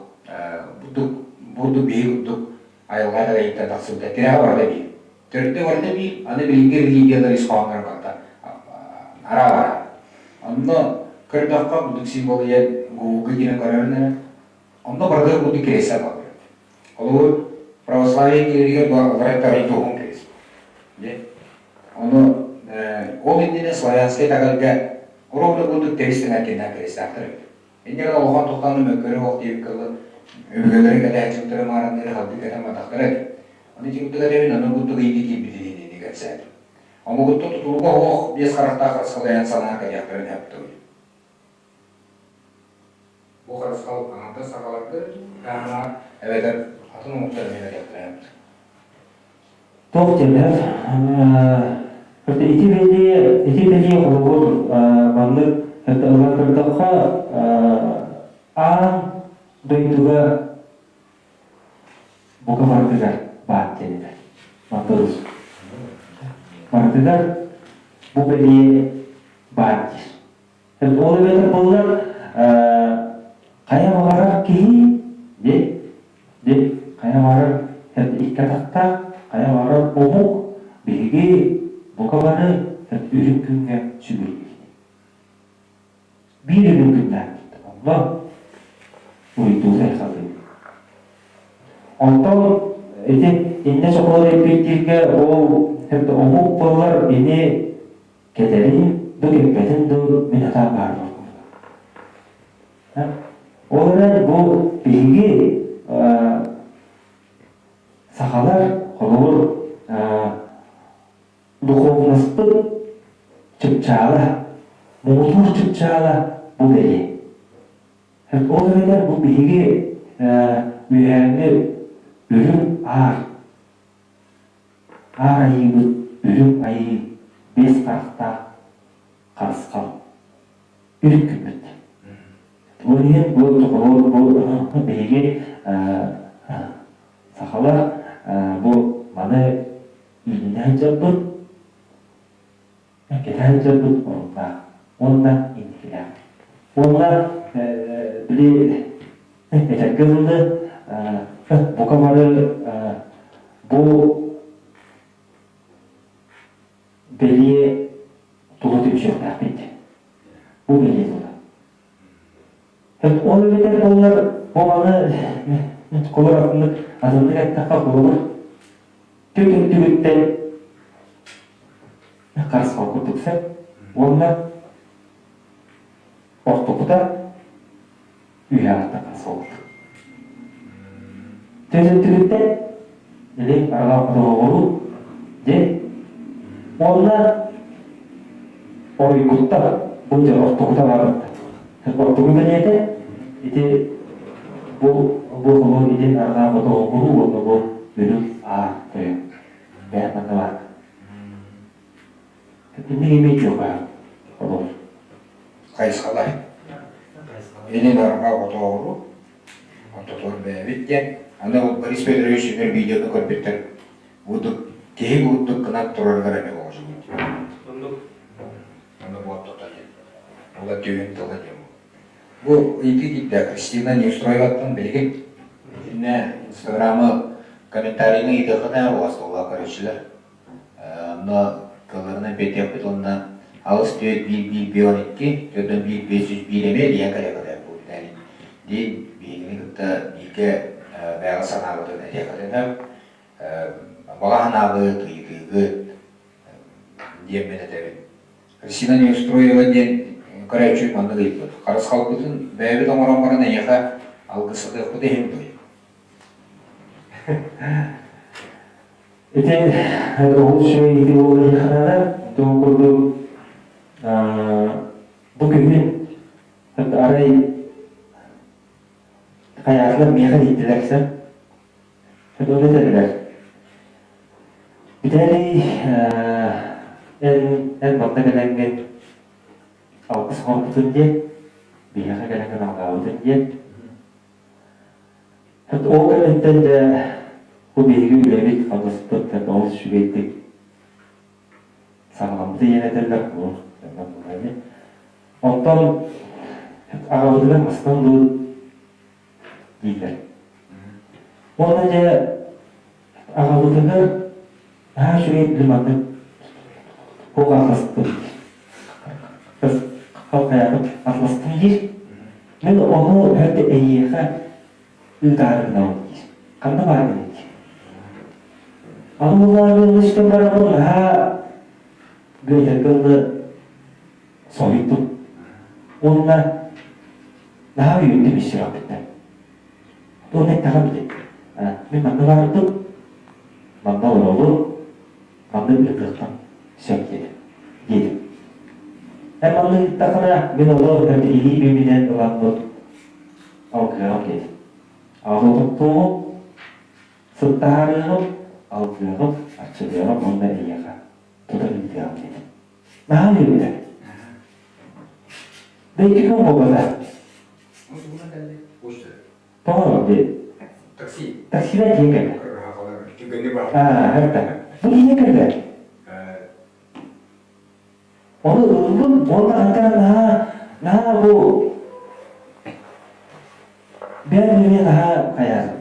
бурдук бурдук биһи курдук айылҕа итэҕэйиттэн тахсыбыта тирэҕэ барыта биир. Төрдө барыта биир, аны билиҥҥи религиялар ис хоһоонноро барыта араа-бара. Онно көрдөххө бурдук символ ийэн Гугл диэн көрөрүн эрэ. Онно барыта бурдук кириэсэ баар. Холобур, православие киирэригэр барыта туһун кириэс. Ону ол иннинэ славянскай итэҕэлгэ ровно курдук тэбис тэҥэр кэннээх кириэстээхтэр эбит. Инньэ гынан улахан тохтоону мөккөрө суох диэбит кылы өбүгэлэрин кэтэһээччилэрэ маарынныыры халдыы кэтэн барбатахтара эбит. Ону ити курдук этэбин, ону курдук ыйытыы киирбитин иннини кэпсээтим. Омугуттан тутулуга суох биэс харахтаах харысхалайан санаа кэлиэхтэрин сөп Бу харысхал аҥардас сахаларга таһымнаах эбэтэр атын омуктар эмиэ кэлиэхтэрэ Туох диэнэр ити бэлиэ ити бэлиэ холобур маннык ылан көрдөххө аан дойдуга бука барытыгар баар диэн этэр. Мантырыс. Барытыгар бу бэлиэ баар диир. Ол эбэтэр буоллар хайа баҕарар киһи де де хайа баҕарар икки атахтаах хайа баҕарар омук биһиги бука бары үрүҥ күҥҥэ сүгүрүйэбит. Биир үрүҥ күннээхпит. Онно уруйдуу айхаллыыбыт. Онтон ити иннэ сокуон эппиэттииргэ ол омук буоллар ини кэтэрин ду кэппэтин ду мин атаан баар буолбут. Ол эрэн бу биһиги сахалар холобур. Духовноспыт чыпчаала, муҥутуур чыпчаала бу бэлиэ. Ол эбэтэр бу биһиги үөһээҥҥи үрүҥ аар, аар айыыбыт үрүҥ айыы биэс харахтаах харысхал үрүҥ күммүт. Ол иһин бу бу биһиги сахалар бу маны ииннэ сылдьарбыт, кэтэ сылдьарбыт оруннаах уонна инникилээх. Уонна били этэргэ дылы бука бары бу бэлиэ тула түмсүөхтээхпит. Бу бэлиэ тула. Ол эбэтэр буоллар бу маны холобур атыннык атыннык эттэххэ холобур түк өттүгүттэн харысхал курдук сөп уонна ортокута үөһэ аттан харысхал курдук. Түс өттүгүттэн или арҕаа хотоҕоҕуруу диэн уонна Оройгуттан бу дьэ ортокута баарбыт. Ортоку бэлиэтэ ити бу бу холуо ити арҕаа хотоҕоҕуруу уонна бу үрүҥ аар тойон бэйэ манна баар. Итинник эмиэ дьуохаһа холуо. Хайысхалар. Илин арҕаа хотоҕуруу ортотугар бэйэбит диэн. Аны ол Борис Петрович үнэр видеону көрбүттэр Курдук киһи курдук гынан турарыгар эмиэ оҕосубут. Оннук. Ону буоттата диэн. Ула түһүн тыла диэн. Бу ыйытыы киирдэ Кристина Неустроеваттан билигин итиннэ Инстаграмы комментарийны ыйытыаххына уостулла көрөөччүлэр. Онно тылларынан биэрдиэхпит уонна алыс түөрт биир биир биир он икки, төрдөн биир биэс үс биир эмиэ диэн кэлиэххэ бу Виталий диин биһигини кытта бииргэ бэйэҕэ санаабытын этиэххитин Баҕа санаабыт, ыйытыыгыт диэммин этэбин. Кристина Неустроева диэн көрөөччү маннык ыйыппыт. Харысхалбытын бэйэбит оҥорон баран эйиэхэ алгыстатыахпыт иһин дуй? Ити олус үчүгэй ити буолла диэххэ наада. Туох курдук бу күһүн арай хайаатылар миэхэ ииттилэр сэр. Тугу этэллэр? Виталий, эн эн манна кэлэҥҥин алгыс оҥорбутун диэн, биһиэхэ кэлэҥҥин алҕаабытын диэн. Ол кэнниттэн дьэ бу биһиги үлэбит хамнаспыт олус үчүгэйдик саҕаламмыта диэн этэллэр ол Онтон аҕабытыгар мастан дуу дииллэр. Уонна дьэ аҕабытыгар наһаа үчүгэй лиманнык туох атластым халхайаатым атластым диир. Мин ону өтө эйиэхэ ыытаары гынабын диир. Ханна бааргын диир. Аны буллаҕа истэн бараммын наһаа бүөтэргэ ыллы соһуйдум. Уонна наһаа үөрдүм ис сүрэхпиттэн. Туох эттэҕим ити? Мин манна бардым, манна олоробун, манна ыытыахтан сөп диэтим. Диэтим. Эн манна ыыттаххына, мин олор илии бүөмүнэн ыламмыт алгыаҕым диэтим. Аҕа сыттаһарыаҕым, алгыаҕым, арчылыаҕым уонна эйиэхэ тута ыытыаҕым диэтим. Наһаа үөрдэ. Да икки күн буолбата. Тоҕо диэн? Такси. Таксида тиийэн кэллэ. Аа, это. Бу тиийэн кэллэ. Ону ыллым уонна хантан наһаа наһаа бу бэйэм эмиэ наһаа хайаатым.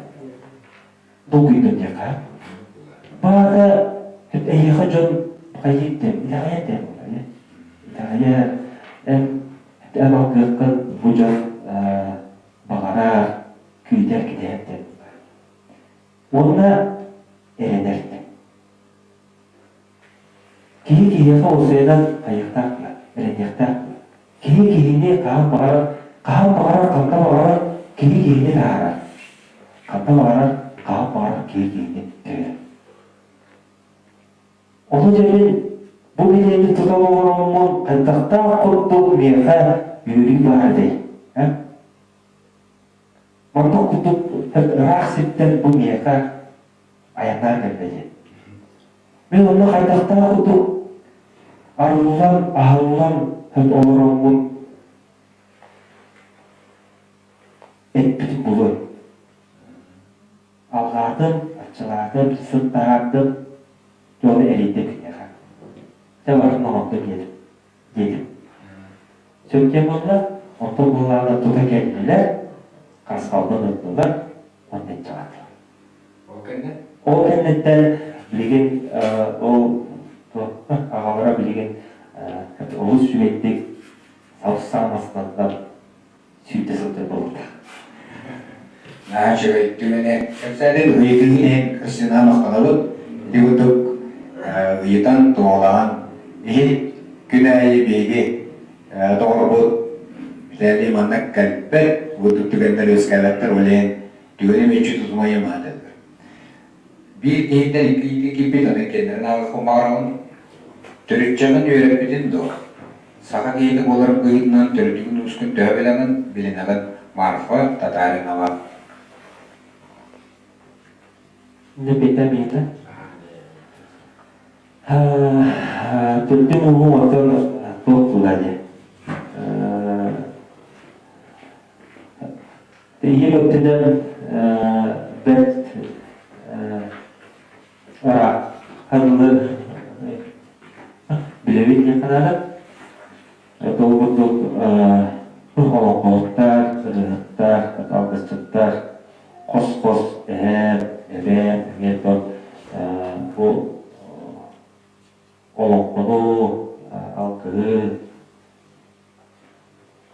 Долгуйдум диэххэ. Баата эйиэхэ дьон хайыыр диэн итэҕэйэр диэн буолла Итэҕэйэр эн эн алгыаххын бу дьон баҕарар, күүтэр кэтэһэр диэн Уонна эрэнэр Киһи киһиэхэ уопсайынан хайыахтаах дуо, эрэниэхтээх дуо? Киһи киһини хаһан баҕарар, хаһан баҕарар, ханна баҕарар киһи киһини таһаарар. Ханна баҕарар, хаһан баҕарар киһи киһини төбөр. Ону дьэ мин. Бу билиэни тута олороммун хайдахтаах курдук миэхэ үөрүү баар этэй? Онтон курдук ыраах сиртэн бу миэхэ айаннаан кэллэ диэн. Мин онно хайдахтаах курдук арыллан, аһыллан олороммун эппитим булуой. Алҕаатым, аччалаатым, сыт таһаардым, дьону эрийдим киниэхэ. Дьэ барытын оҥордо диэтим. Диэтим. Сөп диэн буолла, онтон буоллаҕына тута кэллилэр, харысхалбын ыллылар уонна илдьэҕэтилэр. Ол кэннэ? Ол кэнниттэн билигин ол аҕалара билигин олус үчүгэйдик сабыс-саҥа мастанан сүүрдэ сылдьар буолбута. Наһаа үчүгэй түгэни кэпсээтин ыйытыгын иһин Христина махтанабыт. Ити курдук ыйытан, туоһулаһан иһин күн аайы биһиги доҕорбут Виталий манна кэлбэт, курдук түгэннэр үөскээбэттэр, ол иһин түгэни мүччү тутумайым аатыллар. Биир киһиттэн икки киһи киирбит, аны иккиэннэрин ааҕыахпын баҕарабын. Төрүччэҕин үөрэппитин дуо? Саха киһитэ буолар быһыытынан төрүтүгүн-уускун төһө билэҕин, билинэҕин Марфа Татаринова. Витамина. Төрдүм ууһум оттон туох була дии. Ийэм өттүнэн бэрт ыраахханлы билэбин диэн санаатым. Ол курдук олоҥхоһуттар, ырыаһыттар, алгысчыттар хос-хос эһээм, эбээм эмиэ бу олоҥхону, алгыһы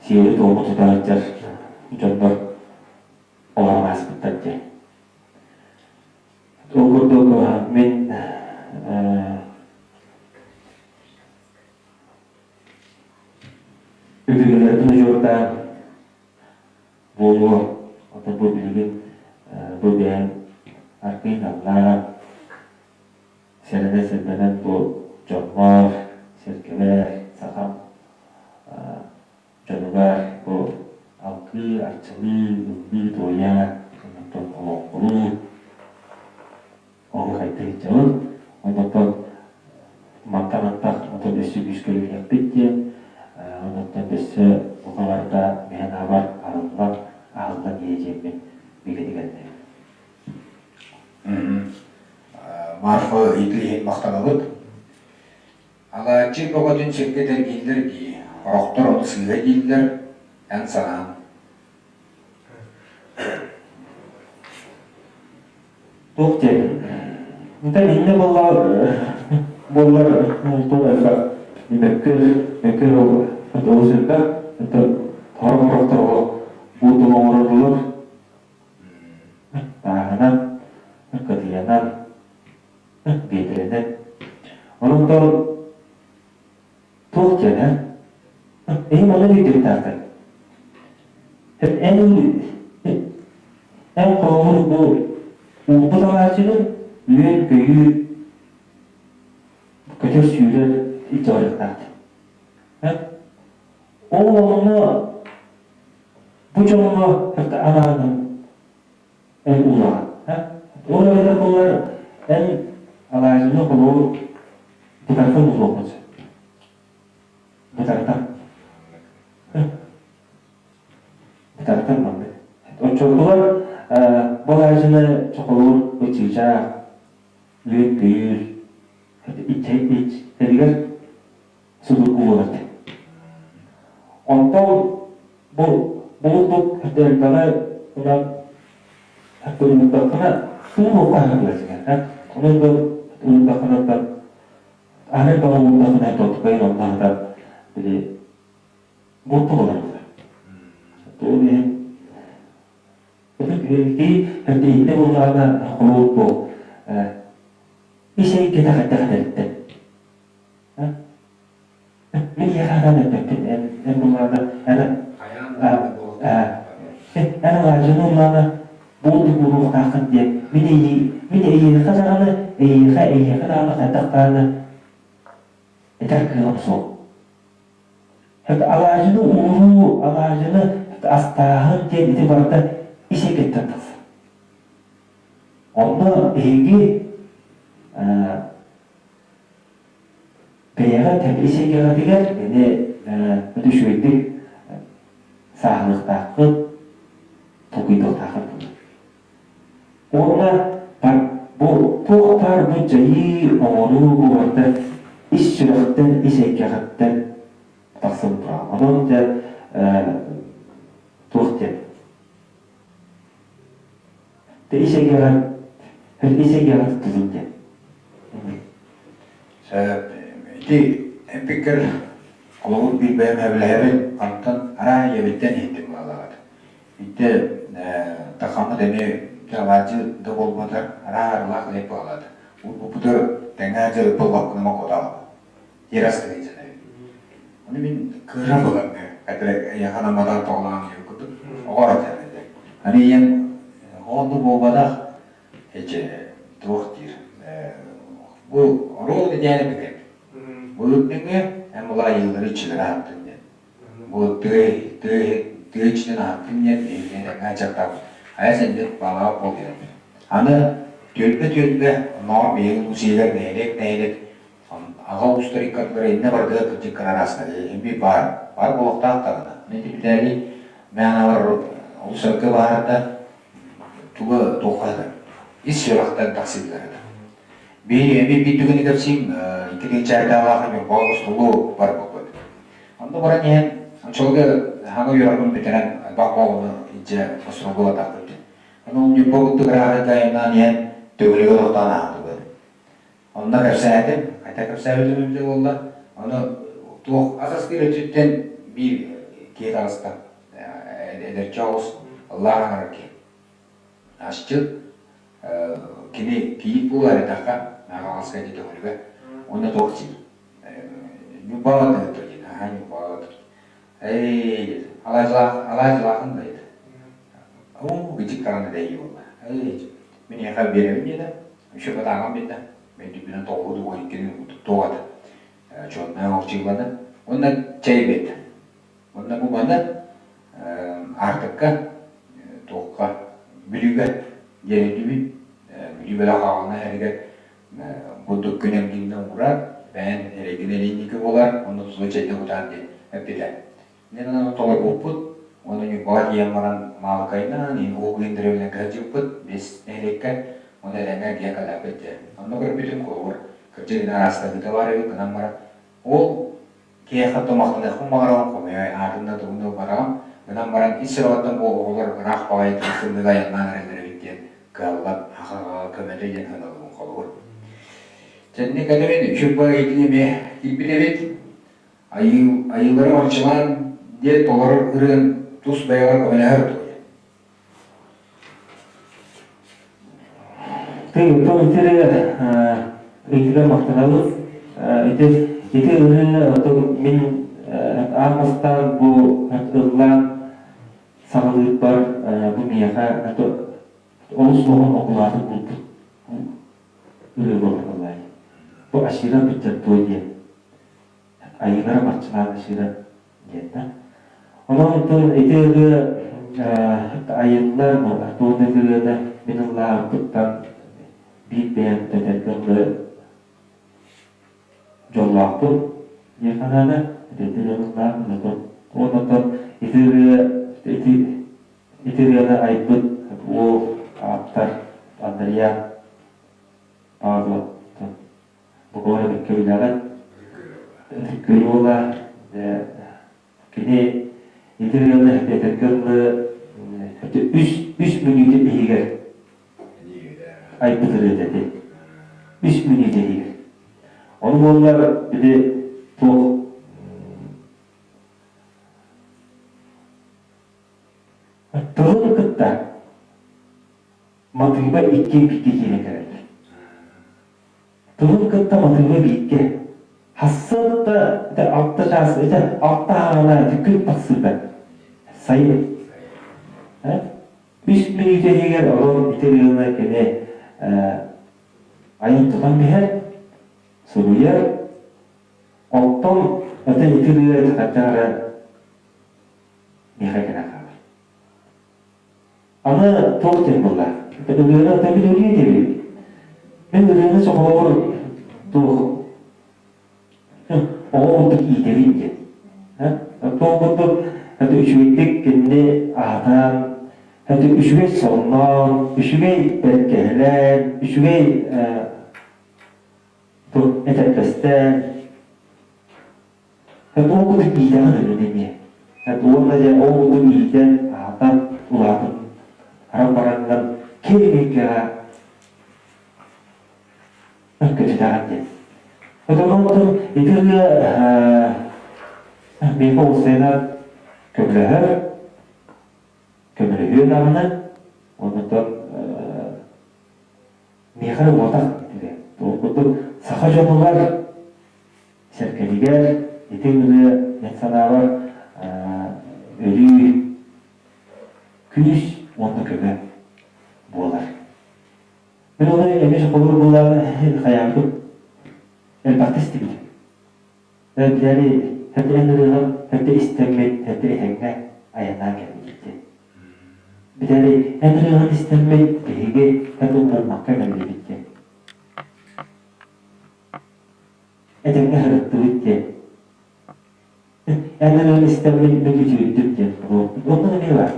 сиэри-туому тута сылдьар дьоннор олорон ааспыттар диэн. Ол курдук мин үтүөлэрбин учуоттаан буолуо, оттон бу билигин бу бэйэм аргыый наллаан, сэрэнэ-сэрбэнэн бу дьоммор, сэргэбэр, сахам дьонугар бу алгыы, арчылыы, ыллыы-туойа, онтон олоҥхолуу оһуохайдыы сылдьабын. Онтон мантан антах онтон өссө күүскэ үлэлиэхпит диэн, онтон өссө бука барыта мин санаабар арыллан, аһыллан иһиэ диэммин бигэтик эрэнэбин. Марфа ыйытыы иһин махтанабыт. Алаадьы бөҕөтүн сиргэ тэлгииллэр дии, сорохтор ону сыыһа дииллэр, эн санааҥ. Туох диэн? Онтон иннэ буоллар буоллар туох элбэх мөккүөр мөккүөр олус элбэх. Онтон сорох-сорохтор олох буутун оҥороллор. Тааһынан, кытыйанан, биэдэрэнэн. Онон туох диэн эн? Эһим онно өйдөбүттээхтэр. Эн эн холобур бу уурбут алааччыгын үөн-көйүүр көтөр-сүүрэр илдьэ барыахтаахтар. Ол онно бу дьоҥҥо анаан эн улахан. Ол эбэтэр буоллар эн алаадьыны холобур бытархан уулуоххун сөп. Бытархан. Бытархан маннык. Оччотугар бу алаадьыны чохолуур бу чыычаах, үөн-көйүүр, иччэригэр судургу буолар этэ. Онтон бу булбут элбэҕи ылан уурдаххына туох хаһыҥҥа Онон бу уурдаххына аны элбэҕи уурдаххына тоттукайын онно били буолту буолар. Ол иһин ити иһиннэ буоллаҕына холобур бу ис эйгэтэ хайдах этэриттэн Мин эйиэхэ анаан эппэппин, эн эн буллаҕына эн эн алаадьыны ыллаҕына буолдук буолуохтааххын диэн мин эйии мин эйиэхэ даҕаны эйиэхэ эйиэхэ даҕаны хайдах даҕаны эппэппин. Этэр кыаҕым суох. Алаадьыны ууруу, алаадьыны астааһын диэн ити барыта ис эйгэттэн тахсар. Онно биһиги бэйэҕит ис эйгэҕитигэр ини үчүгэйдик сааһылыахтааххыт, толкуйдуохтааххыт буолар. Уонна бу туох баар бу дьайыы, оҥоруу бу барыта ис сүрэхтэн, ис эйгэҕиттэн тахсан турар. Онон дьэ туох диэн ис эйгэҕэр ис эйгэҕэ туттубут диэн. Сөп. Ити эппиккэр холобур биир бэйэм сөбүлэһэбин, онтон араа ийэбиттэн иһиттим баалаҕыт. Ити тахаммыт эмиэ алаадьы да буолбатар, араа арылаах лип буолаат. Урбуппутар тэҥҥэ дьарык буолбаккына мокотаал. Тирас кыйдьанабын. Ону мин кыыра булан это эйиэхэ намматар тоҕолоон диэн курдук оҕо этэ. Аны ийэм онну буолбатах эчи туох диир бу оруол идеяны бүтэн бу үрдүҥҥэ эн булаайыылары иччилэри аһаттын диэн бу тыа тыа тыа иччитин аһаттын диэн биһиги тэҥҥэ аччыктаабыт айа сэннит баалаах буол диэн аны түөлбэ түөлбэ оннооҕор биһиги улуус иһигэр нэһилиэк нэһилиэк Аҕа уустар иккардылара иннэ барытыгар кырдьык кыра араастаһыы иһин биир баар, баар буолуохтаах даҕаны. Аны ити Битээлий мээнэҕэр олус өргө баарда туга туохха сытар ис сүрэхтэн тахсыылар этэ. Биир эмиэ биир түгэни кэпсиим, икки тыһыынчаайдаалаах Ньурба устулуу барбыппыт. Онно баран иһэн, оччолорго хаҥа үөрэхпин бүтэрэн элбэх оҕону илдьэ остуолга батахпыт. Ону ол Ньурба курдук ыраах айаннаан иһэн төгүрүгэр тохтоон аһаатыбыт. Онно кэпсээтим, хайта кэпсээбитим эбитэ буолла. Ону туох ас астыыр өттүттэн биир киһи таҕыста. Эдэрчи оҕус ыллаан аҥарар киһи. Асчыт кини кийиит буолар этэххэ, Хаҥаласка ити төҥүлүгэ. Уонна туох диир? Ньурбаҕа тыһыттар диэн, аһаа Ньурбаҕа Эй, алаадьылаах, алаадьылаахын да диэтэ. Оо, итик даҕаны дэйии буолла. Эй, мин эйиэхэ биэрэбин диэтэ. Еще батааҕым биннэ. Өйдүүбүнэн тоҕуһу дуо иккини туох этэ. Чуоннай оҥорчуулланы. Уонна чэй биэрдэ. Уонна бу маны Аартыкка туохха Бүлүүгэ диэн өйдүүбүн. Бүлүү бөлөх аҕалына иһэригэр бурдук күн эргиннэ уурар, бэйэн эрэйгин эриинники буолар, онно туту чэйдэ кутаар диэн эппитэ. Дьэ онон толорбуппут, уонна Ньурбаҕа тиийэн баран Маалыкайынан, Уһук Илин дэриэбинэлэргэ сылдьыбыппыт, биэс нэһилиэккэ, уонна этэҥҥэ эргийэн кэллэхпит дьэ. Онно көрбүтүм, холобур, кырдьык ини араастаһыыта баар эбит гынан баран, ол киһиэхэ тумахтаныахпын баҕарабын, хомойой, аатын да тугун да ылбатаҕым, гынан баран ис сүрэҕиттэн бу оҕолор ыраах баҕайы тымныыга айаннаан эрэллэр эбит диэн кыһаллан аҕаҕа көмөтө диэн сыаналыыбын холобур. Дьэнник этэбин, үчүгэй итини эмиэ киирбит эбит. Айыылары арчылаан диэн толорор ырыаҥ тус бэйэҕэр көмөлөһөр дуо? Ты то итире ыйытыга махтанабыт. Ити ити ырыа мин аан бастаан бу ыллаан саҕалыырбар бу миэхэ олус улахан окулаатын булбут ырыа буолар буоллаҕа. Бу Ашира Быччаттуо диэн айыылара барчылаан Ашира диэн да. Онон оттон ити ырыа айыллар туон ырыаны мин ыллаабыппыттан биир бэйэм этэргэ дылы дьоллоохпун диэххэ наада. Ити ырыаны ыллаабытым. Уонна оттон ити ырыа ити ити ырыаны айбыт уол ааптар Андриан Павлов Бу эрэ бэккэ билэҕит. Ытык уола кини ити ырыаны этэргэ дылы үс үс мүнүүтэ иһигэр айбыт ырыата ити. Үс мүнүүтэ иһигэр. Ону буоллар били туох тылын кытта матыыба иккиэн бииргэ киирэн кэлэллэр. Тылын кытта матыыба бииргэ. Хассыат да алта чаас, это алта аана күн тахсыыта. Сайын. Үс мүнүүтэ иһигэр онон ити ырыаны кини айан тутан биһэр, суруйар. Оттон это ити ырыа хайдах эрэ миэхэ кэлэн хаалар. Аны туох диэн буолла? Ырыаны ата мин ырыа диэбит. Мин ырыаны соҕолоор туох оҕо курдук иитэбин диэн. Туох курдук это үчүгэйдик кинини аһатан, это үчүгэй сонноон, үчүгэй бэркэһэлээн, үчүгэй этэрбэстээн, Ол курдук иитэҕин өлөн эмиэ. Уонна дьэ ол курдук иитэн, аһатан, улаатан аран бараннар киэҥ эйгэҕэ көтүтэҕин диэн. Онон ити ырыа миэхэ уопсайынан көмөлөһөр, көмөлөһүө даҕаны, онтон миэхэ эрэ буотах итигэ. Ол курдук саха дьонугар сэргэлигэр ити ырыа мин санаабар өрүү күүс уонна көмө буолар. Мин ону эмиэ холуур буолаары хайаабытым элбэхтэ истибитим. Билээри эрдэ эн ырыаҕын эрдэ истэммит, эрдэ этэҥҥэ айаннаан кэлбит диэн. Билээри эн ырыаҕын истэммит биһиги эрдэ умнуммакка кэллибит диэн. Этэҥҥэ сырыттыбыт диэн. Эн ырыаҕын истэммит мин үтүөрдүм диэн. Оннук эмиэ баар.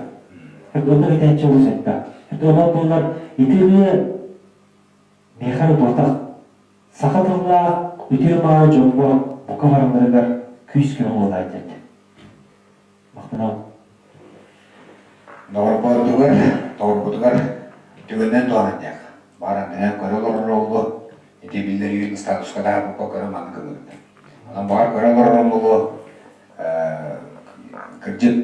Оннук этээччи олус элбэх. Онон буолар ити ырыа миэхэ эрэ буотах Саха тыллаах үтүө-мааны дьоҥҥо бука барыларыгар күүс-көмө буолаат диэн. Махтанабын. Доҕорбоотугар, доҕорбутугар түгэнинэн туһанан диэх. Баар аннынан көрө олорор оллу, ити биллэр үйүн статуска таһаарбыкка көрө маннык ылыгыт. Онон баҕар көрө олорор оллу, кырдьык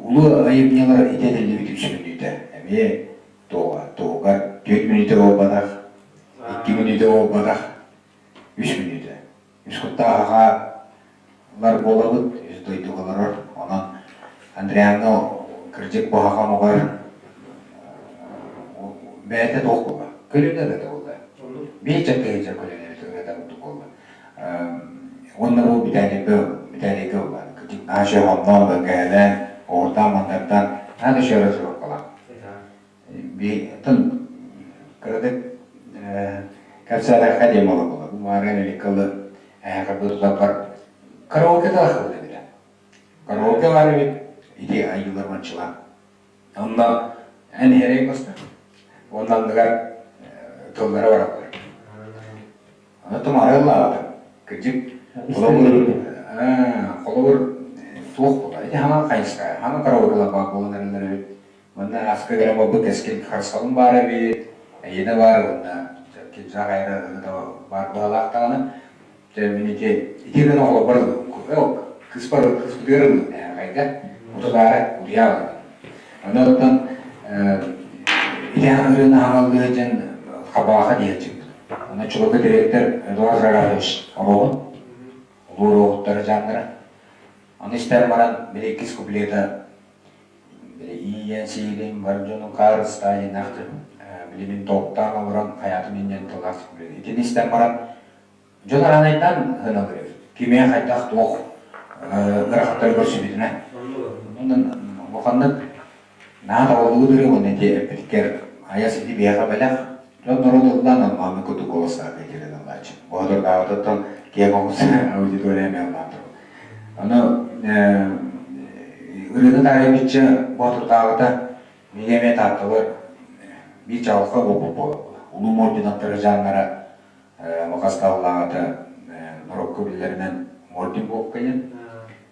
Улуу айымньылар ити этиллибит үс мүнүүтэ эмиэ туоҕа туһугар 4 мүнүүтэ буолбатах, 2 мүнүүтэ буолбатах, 3 мүнүүтэ. Үс куттаах аҕалар буолабыт, үс дойдуга олорор. Онон Андриаҥҥа кырдьык бу аҕам угар бэйэтэ туох буолла? Көлүнэ ырыата буолла. Биир чаккыһыдьа көлүнэ ырыата курдук буолла. Уонна бу Виталийга Виталийга ыллаан, кырдьык наһаа шефомноон, бэргэһэлээн, оҕурдаан-маннартаан наһаа да шеф разработкалаах. Оттон кыратык кэпсээтэххэ диэн буола буола. Бу маарыан иликкэ эһээхэ бу тутарбар караоке талахыбыт эбитэ. Караоке баар эбит, ити айыылар манчылаан. Онно эн иһэрэй көстө. Уонна анныгар тыллара бараллар. Аны тумарыаллаабыта. Кырдьык, холобур, холобур, туох буолар? Ити хаҥан хайыска, хаҥан караокелар баар буолан эрэллэр эбит. Манна аска кэлэн буолбут кэскил харысхалым баар эбит, эйиэнэ баар уонна кимсаах айара ыһыта баар быһалаах даҕаны. Дьэ, мин ити ити гына оҕолорбор ыллым. Кыыспар кыыспытыгар ыллым эһэҕэйгэ. Утутаары утуйаабын. Аны оттон ити ырыаны хаҥаллыы дьэн хабааха диэччик. Аны чулука дириэктэр Эдуард Рагарович Оруоһун, улуу уруоһуттара дьааннара. Аны истэн баран, били иккис куплета били иийэн сиилин бар дьонун хаарыстаа диэннээх били мин толуктаан олорон хайаатым инньэн тыллаах куплет. Итини истэн баран Дьон араанайдаан ыһыналыыр эбит. Кимиэ хайдах туох ыарахаттары көрсүбүтүнэн. Онон улаханнык наһаа табыллыбыт ырыа уонна ити эппиткэр айас ити биһиэхэ бэлэх. Дьон норуот ыллаан онно курдук куоластаах киирэн ыллааччы. Боотурдаабытыттан киэҥ оҕус аудитория эмиэ ыллаан турар. Ону ырыаны таарыйбычча Боотурдаабыта мигэ эмиэ таатталар биир чаҕылхай буолбут буолар. Улуу Мординаттары жаннара Махасталлаата норуокка биллэринэн Мордин Буокка диэн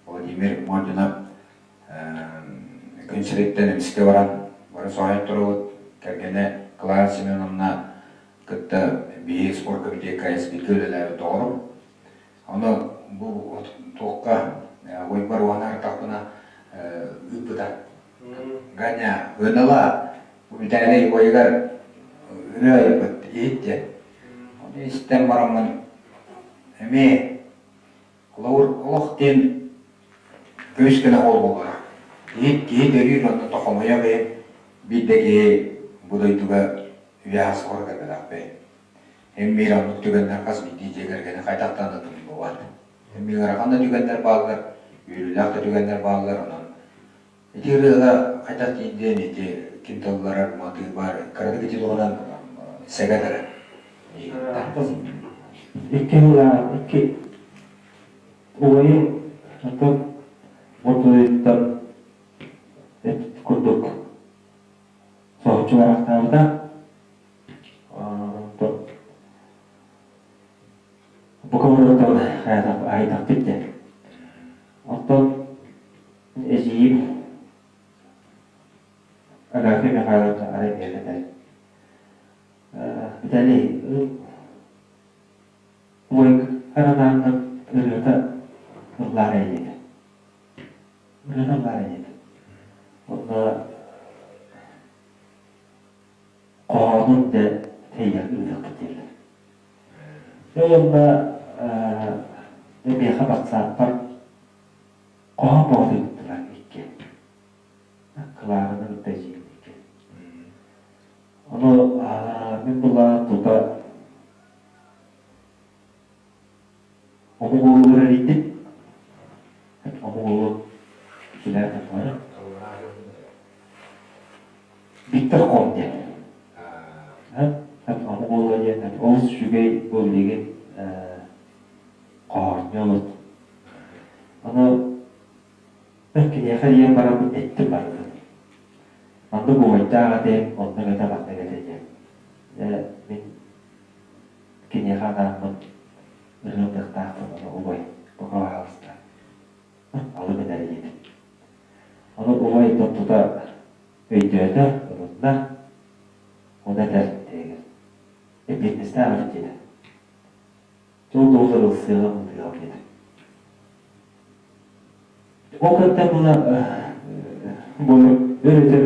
Владимир Мординов күн сириттэн эмискэ баран бары соһуйан турабыт. Кэргэнэ Клара Семеновна кытта биһи спорткомитекка СБК үлэлээбит доҕорум. Ону бу туохха ойбор уһанартахпына ыыппыта. Ганя, ынала Виталий ойугар ырыа айбыт иһит диэн. Ону истэн бараммын эмиэ холобур олох диэн көмүс гына ол буолара. Киһи киһи төрүүр онно тохомойо бэйэм биир да киһи бу дойдуга үйэ саас соҕура кэлбэтэхпин. Эмиэ оннук түгэннэр хас биирдии дьиэ кэргэни хайдахтаан да тумнубат. Эмиэ ыарахан да түгэннэр бааллар, үөрүүлээх да түгэннэр бааллар, онон ити ырыаҕа хайдах тиийдиэн ити ким тылларар матыыбар кыратык ити туһунан сэгэт эрэ. Икки сыллаах икки убайым оттон отуйуттан эт курдук соһуччу барахтаабыта. Онтон бука барыттан аһыйтахпыт диэн. Оттон эдьиийим Агафья Михайловна арай миэхэ этэр: Виталий, убайгын анааннан ырыата ыллаарай диэтэ. Ырыата ыллаарай диэтэ. Онно хоһоонун дэ тэйиэх ыытыахпыт дииллэр. Дьэ уонна дьэ миэхэ батсааппар хоһоон бөҕөтө ыыттылар икки. Кылаараны кытта эдьиийим икки. Ону мин былаан тута омук уолугар эрийдим. Омук уолун билэр тахтара. Виктор Ком диэн. Омук уола диэн олус үчүгэй бу билигин хоһоонньообут. Ону киниэхэ диэн бараммын эттим барытын. Маннык убайдаах этим, оннук этэ, маннык этэ диэн. Дьэ, мин киниэхэ анааммын ырыалыахтаахпын ону убай, пока баһаалыста. Алы гынар диэтим. Ону убай оттон тута өйдөөтө, ылынна. Ону этэр тэйигэр. Эппиэтинэстээх эбит диэтэ. Дьол доллар ылсыаҕым, ытыаҕым диэтэ. Ол кэнниттэн була бу өр өтөр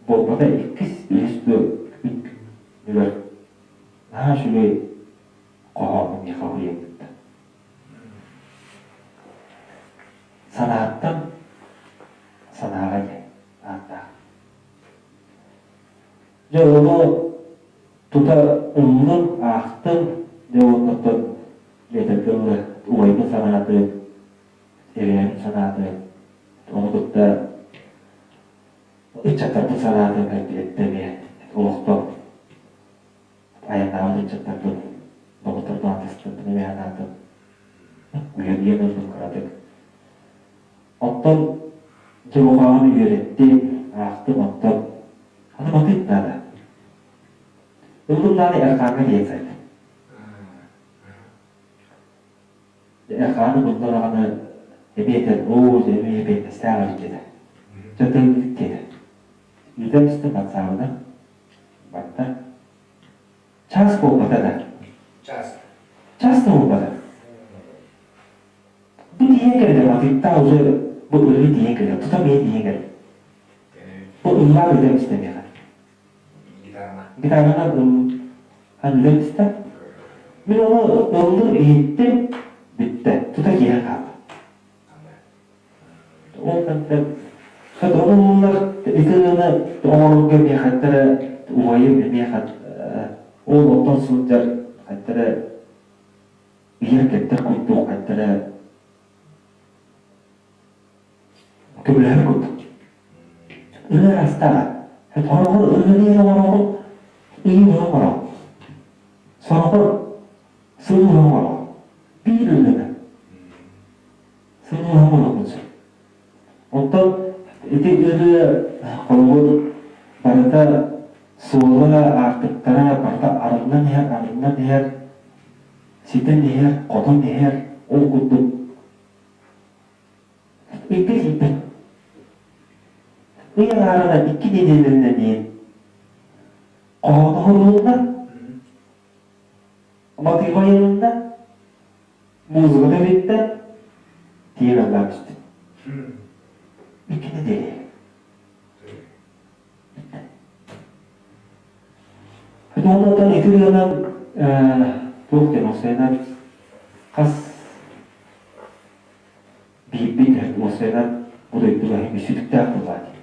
буолбата иккис, үһүс күнүгэр наһаа үчүгэй хоһоону миэхэ уһуйан ыытта. Санааттан санааҕа диэн ааттаах. Дьэ ону тута ыллым, аахтым, дьэ уонна этэргэ дылы убайбын санаатым, эбээбин санаатым, ону кытта ыччаттарбын санаатым эттэ эмиэ олохтон айаннаабыт ыччаттарбын, доҕотторбун артыыстарбын эмиэ санаатым. Үөрүйэн ыллым кыратык. Оттон дьылҕаҕын үөрэттим, аахтым оттон аны матыып наада. Ыллым даҕаны Эрхааҥҥа тиийэн сайдым. Эрхааны булла даҕаны эмиэ этэр, оо, дьэ эмиэ эпиэтинэстээх эбит диэтэ. Дьэ тыллык диэтэ. Ыытан истим батсаабынан барда. Чаас буолбата да. Чаас. Чаас да буолбата. Бу тиийэн кэллэ, матыыптаах уже бу ырыы тиийэн кэллэ, тута миэ тиийэн кэллэ. Бу ыллаан ыытан истэ миэхэ. Гитаранан ыллаан ыытан истэ. Мин ону ыллым, иһиттим, бүттэ. Тута киирэн хаалла. Ол кэнниттэн ону ити ырыаны оҥорорго эмиэ ханна эрэ убайым эмиэ ол оттон сылдьар ханна эрэ ыйар-кэрдэр курдук ханна эрэ көмөлөһөр курдук. Ырыа араастааҕа. Сороҕор ырыаны эрэ оҥороҕун, ыйы быһа оҥороҕун. Сороҕор сылы быһа оҥороҕун. Биир ырыаны. Сылы быһа оҥоруоххун сөп. Онтон ити ырыа холобур барыта суола, аартыктара барыта арыллан иһэр, арыллан иһэр, ситэн иһэр, хотон иһэр, ол курдук Икки киирбит. Ый аҥаарынан икки нэдиэлэнэн иһин хоһооно уһулунна, матыыба айылынна, музыката бүттэ, тиийэн ыллаан түстүм. Икки нэдиэлэ. Онтон ити ырыанан туох диэн уопсайынан хас биирдии уопсайынан бу дойдуга иһин сүтүктээх буоллаҕа дии.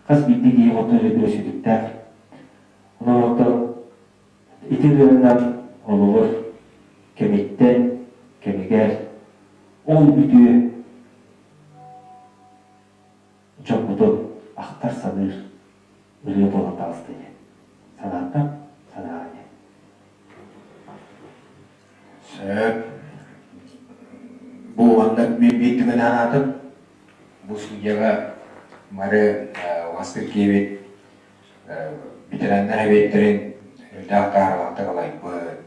Хас биирдии киһи оттон дойдуга сүтүктээх. Онон оттон Ити ырыанан олоҕор кэмиттэн кэмигэр ол үтүө дьоммутун ахтар-саныыр ырыа буолан таҕыста диэн санааттан санааҕа диэн. Сөп. Бу уонна мин биир түгэн анаатым. Бу студияҕа бары Ластыр киэбит ветераннар эбиэттэрин үрдээх таһаарылаахтык алайбыт.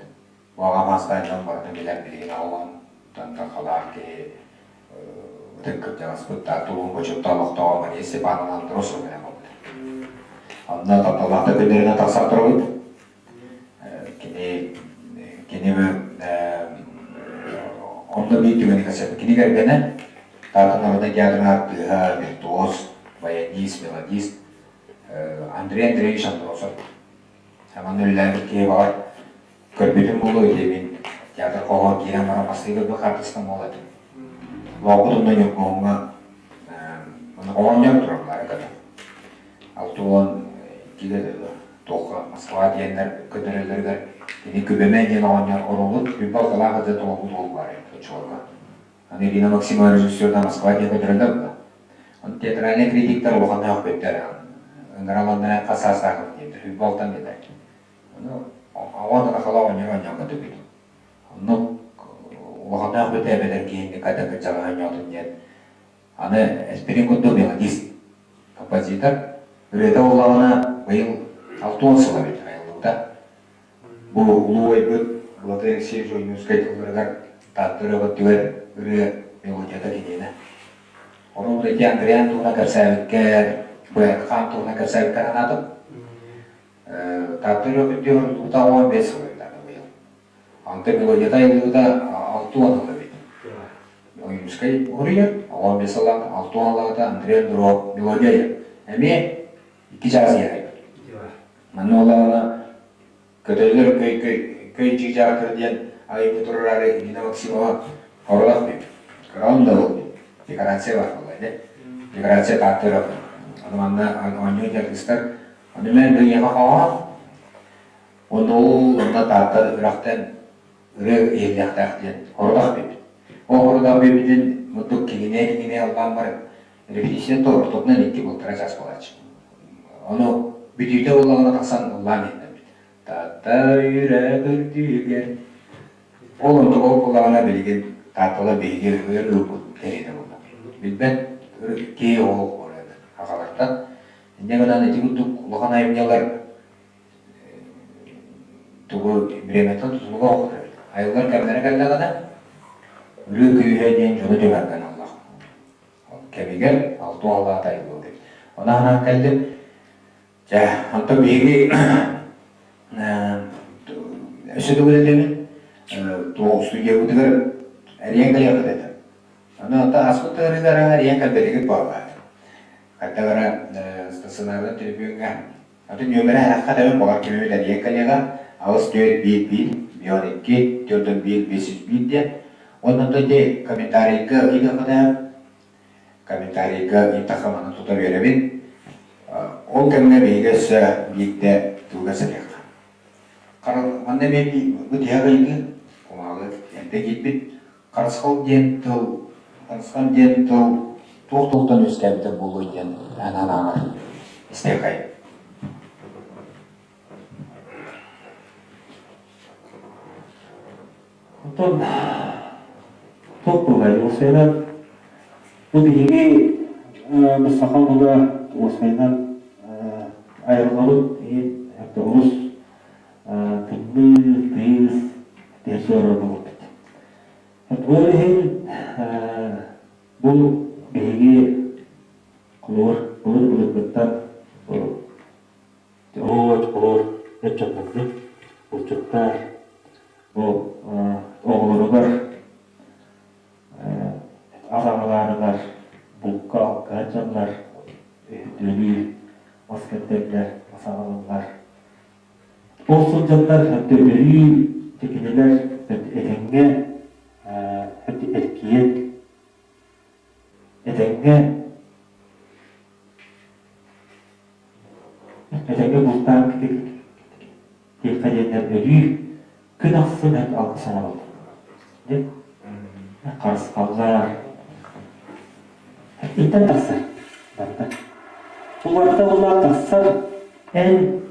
Бу аҕам аастаах дьон барытын билэн билигин аҕалан тантахалаах киһи ытык кырдьаҕаспыт Таатта улууһун бочуоттаах олохтооҕо Мария Степановна Андросова кэлэн буолбут. Онно тапталлаахтар күннэринэн тахсан турабыт. Кини кини онно биир түгэни кэпсэппит. Кини кэргэнэ Таатта народнай театрын артыыһа, виртуоз, баянист, мелодист Андрей Андреевич Андросов. Манна үлэлээбит киһи баҕар көрбүтүм буолуо ити мин театр хоһоон киирэн баран бастакы көрбүт хаартыскам буолла этэ. Лоокут онно Ньургуһуҥҥа оҕонньор тураллара көтө. 62-гэ дылы туохха Москва диэннэр көрдөрөллөрүгэр кини Күбэмэ диэн оҕонньор оруолун Күбэ алталаах ыдьа толорбут уол баар эбит оччолорго. Аны Ирина Максимова режиссерда Москва диэн көрдөрөллөр була. Ону театральнай критиктэр улахан өөхпүттэр. Ыҥыраланнар хас саастаахпын диэбиттэр. Күбэ алтан диэтэ. Ону оҕо да хала оҕонньор оонньоон көтүбүт. Оннук улаханнаах бүтэ эбэтэр киһини хайдах кырдьаҕаһы оонньоотун диэн аны эспирин курдук мелодист, композитор ырыата буоллаҕына быйыл 60 сыл эбит айыллыбыта. Бу улуу убайбыт Владимир Алексеевич Ойуунускай тылларыгар Таатта ырыа ырыа мелодията киниэнэ. Ону ити Андриан туһунан кэпсээбиккэр, Б.Х. туһунан кэпсээбиккэр анаатым. Таатта ырыа күндү уһуллубута 15 сыл эбит аны быйыл. Онтон мелодията айыллыбыта 60 сыл эбит. Ойуунускай уһуруйар, 15 сыллаах 60 сыллааҕыта Андрей Андров мелодия айар. Эмиэ икки чаас иһэр. Манна олаҕына көтөллөр көй көй көй чыычаахтар диэн айымньы туруораары Ирина Максимова хоролох бит. Кыраҕым да ол декорация бар буолла ити. Декорация Таатта ырыа. Ону манна оонньуу дьаргыстар Ону мен быйыга хоһоон уонна ол онно Таатта үрэхтэн ырыа иһиллиэхтээх диэн хорудах биэрбит. Ол хорудах биэрбитин муттук киҥинээ-киҥинээ ыллаан баран репетиция ортотунан икки полтора час буолааччы. Ону бүтүүтэ буоллаҕына тахсан ыллаан иһиннэрбит. Таатта үрэх үрдүгэр Ол онтук ол буоллаҕына билигин Таатталар биһиги өр ылбыт кэриэтэ буолла. Билбэт киһи оҕо буолар аҕалартан. Инньэ гынан ити курдук улахан айымньылар тугу бириэмэттэн тутулуга охтор эбит. Айыллар кэмнэрэ кэллэҕинэ ырыа күүһэ диэн дьону түмэргэ аналлаах. Кэмигэр алтуо аллаата айыллыбыт эбит. Ону анаан кэллим. Дьэ, онтон биһиги өссө төгүл этэбин, туох студиябытыгар эрийэн кэлиэххит этэ. Аны онтон аспыт тыарыылара эрийэн кэлбэтигит буоллаат. Хайдах эрэ стационарнай төлөпүөҥҥэ атын нүөмэрэ эрэххэ тэбэн баҕар кимибит эрийэн кэлиэҕэ 8 4 1 1 1 12 4 1 501 диэн. Уонна онтон ити комментарийга ыйытыаххытын комментарийга ыйыттахха маны тута биэрэбин. Ол кэмҥэ биһиги өссө биирдэ тылга сэтиэххэ. Манна эмиэ бу тиһэх ыйытыы кумааҕы эрдэ киирбит. Харысхал диэн тыл харысхал диэн тыл туох тылтан үөскээбитэ буолуой диэн эн санааҕар истиэхэй. Оттон туох буолай, уопсайынан бу биһиги бу саха омуга уопсайынан айылҕабыт иһин олус тымныы, тыйыс, тиһэр буолбут. Ол иһин бу биһиги холобур былыр-былыргыттан оҕолор ыччаттарбыт, булчуттар бу оҕолоругар аҕаларыгар булка-алка дьоннор өйдөнүү мас кэрдэллэр, мас аҕалаллар. Ол сылдьаннар өрүү кинилэр этэҥҥэ эркийэн этэҥҥэ Этэҥҥэ бултаан тиэххэ диэннэр өрүү өрүү күн ахсын алгыс оҥороллор. Дьэ, харысхаллар итинтэн тахсар барыта. Бу барыта буоллаҕа тахсар эн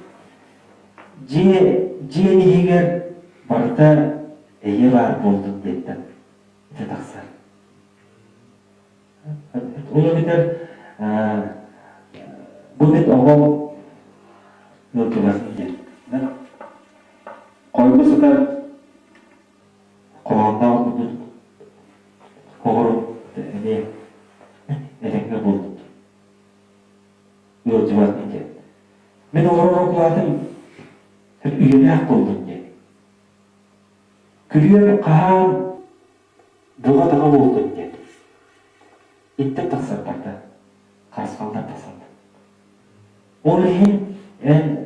дьиэ дьиэн иһигэр барыта эйэ баар буоллун диэттэн ити тахсар. Ол эбэтэр бу мин оҕом ыалдьыбатын диэн. Хойго сытар хоһоонноох курдук оҕорум эмиэ этэҥҥэ буолбут. Ыалдьыбатын диэн. Мин олорор окулаатым үйэлээх буоллун диэн. Күрүөм хаһаан Бөҕө-таҕа буоллун диэн. Иттэн тахсар барда, харысхаллар тахсаллар. Ол иһин эн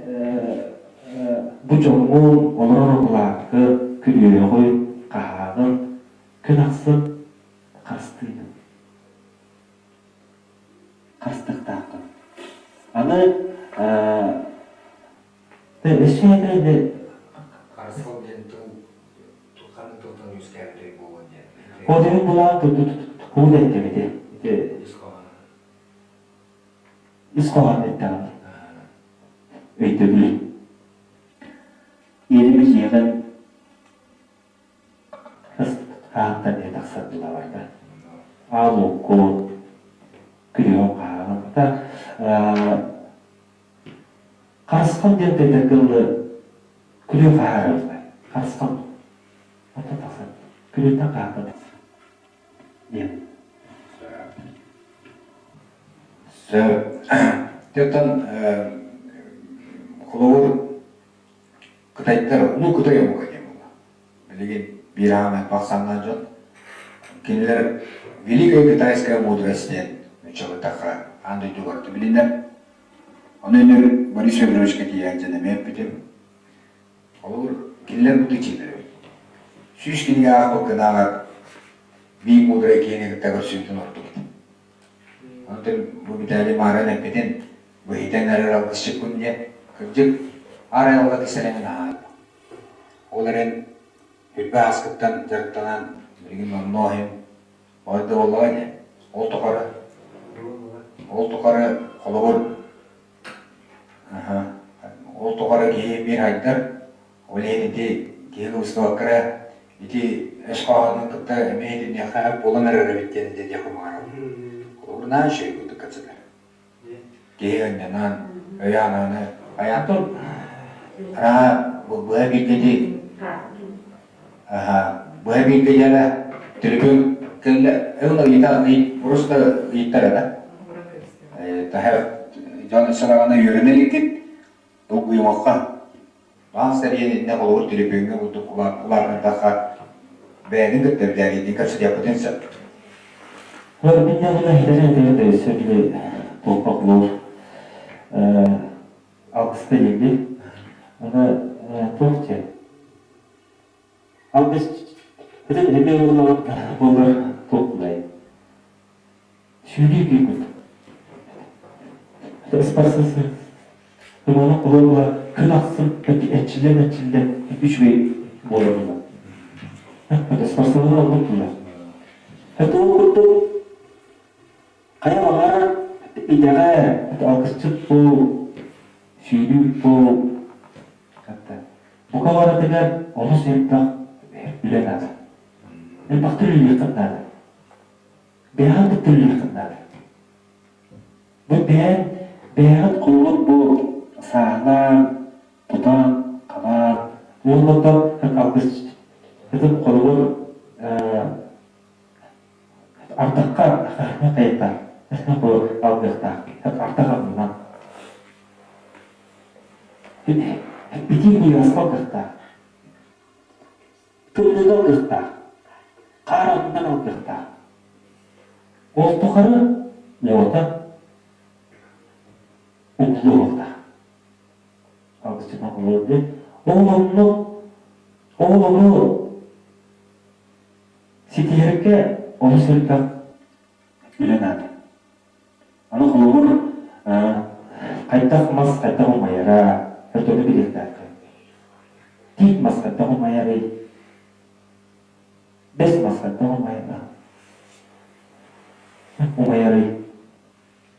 бу дьоҥҥун, олорор укулааккын, күрүөҕүн, хаһааҕын күн ахсын харыстыыгын. Харыстыахтааххын. Аны өссө этэ Харысхал диэн тыл ханнык тылтан үөскээбитэй буолуо диэн. Кодевин булаан тугу да эттэбити. Ити Ис хоһооно. Ис хоһоон эттэҕин. Өйдөбүлү. Иэри бичиэҕин хааттан иһэ тахсар дылабарда. Аал уоккун, күрүөҕүн хаһааҕын. Ата Харысхал диэн кэтэр тылы күрүө хаһаараллар. Харысхал. Оттон тахсар. Күрүөттэн хаһаахтан тахсар. Диэн. Сөп. Оттон холобур кытайдар улуу Кытай омуга диэн буолла. Билигин биир аҕам элбэх санаан дьон кинилэр Великая Китайская мудрость диэн нууччалыытахха аан дойдуга барыта билинэр. Ону үнүр Борис Федоровичка тиийэн дьэн эмиэ эппитим. Холобур, кинилэр бу тичиилэр эбит. 100 кинигэ аахпыккынааҕар биир муударай киһини кытта көрсүбүтүн ордук этэ. Онтон бу Виталий Мааран эппитин быһыйтан эрэр алгысчыппын диэн, кырдьык, аар айылҕа кистэлэҥин аһаан. Ол эрэн, үрбэ ааскыттан дьарыктанан, билигин онно иһин Ол да буоллаҕа ини. Ол тухары ол тухары холобур ол тухары киһи биир хайдар, ол иһин ити киһи кыбыстыбакка эрэ ити өс хоһоонун кытта эмиэ итинниэххэ буолан эрэр эбит диэн диэххэ баҕарабын. Холобур, наһаа үчүгэй курдук кэпсэтэр. Киһи ынньанан, өйө-анааны айаан Араа быһа биирдэ ити быһа биирдэ дьэрэ төлөпүөн кэллэ ыл ыйыта просто ыйыттар да таһа дьон сараҕана үөрэнэ иликкит долгуйумахха Баал сэриэн иннэ холобур төлөпүөҥҥэ курдук улаатыннардахха бэйэни кытта битээлийдиин кэпсэтиэхпитин сөп. Мин онно иһитэрин этэрин да өссө били туохха холуур алгыста диэби. Аны туох диэн алгыс бүтүн эмиэ буоллар туох булай Сүүрүү күүппүт. Ыспарсысын. Туманы кулула күн ахсын эрчиллэн-эрчиллэн үчүгэй буолар була. Ыспарсыһын оннук була. Ол курдук хайа баҕарар идэҕэ алгысчыт буол, сүүрүү буол, бука барытыгар олус элбэх үлэ наада. Элбэхтик үлэлиэххин наада. Бэйэҕит кыттыылыаххын наада. Бу бэйэҥ бэйэҕит холобур бу сааһылаан, тутан, хабаан уонна оттон алгысчытын холобур ардахха хайыта алгыахтаах ардах аннынан итии куйааска алгыахтаах Тымныыга алгыахтаах, хаар аннынан алгыахтаах. Ол тухары уота умуллуохтаах. Алгысчытын холуор диэн. Ол онно ол ону ситиһэргэ олус элбэх үлэ наада. Аны холобур, хайдах мас хайдах умайара, өртөнү билиэхтээххин. Тиит мас хайдах умайарый? Бэс мас хайдах умайарый?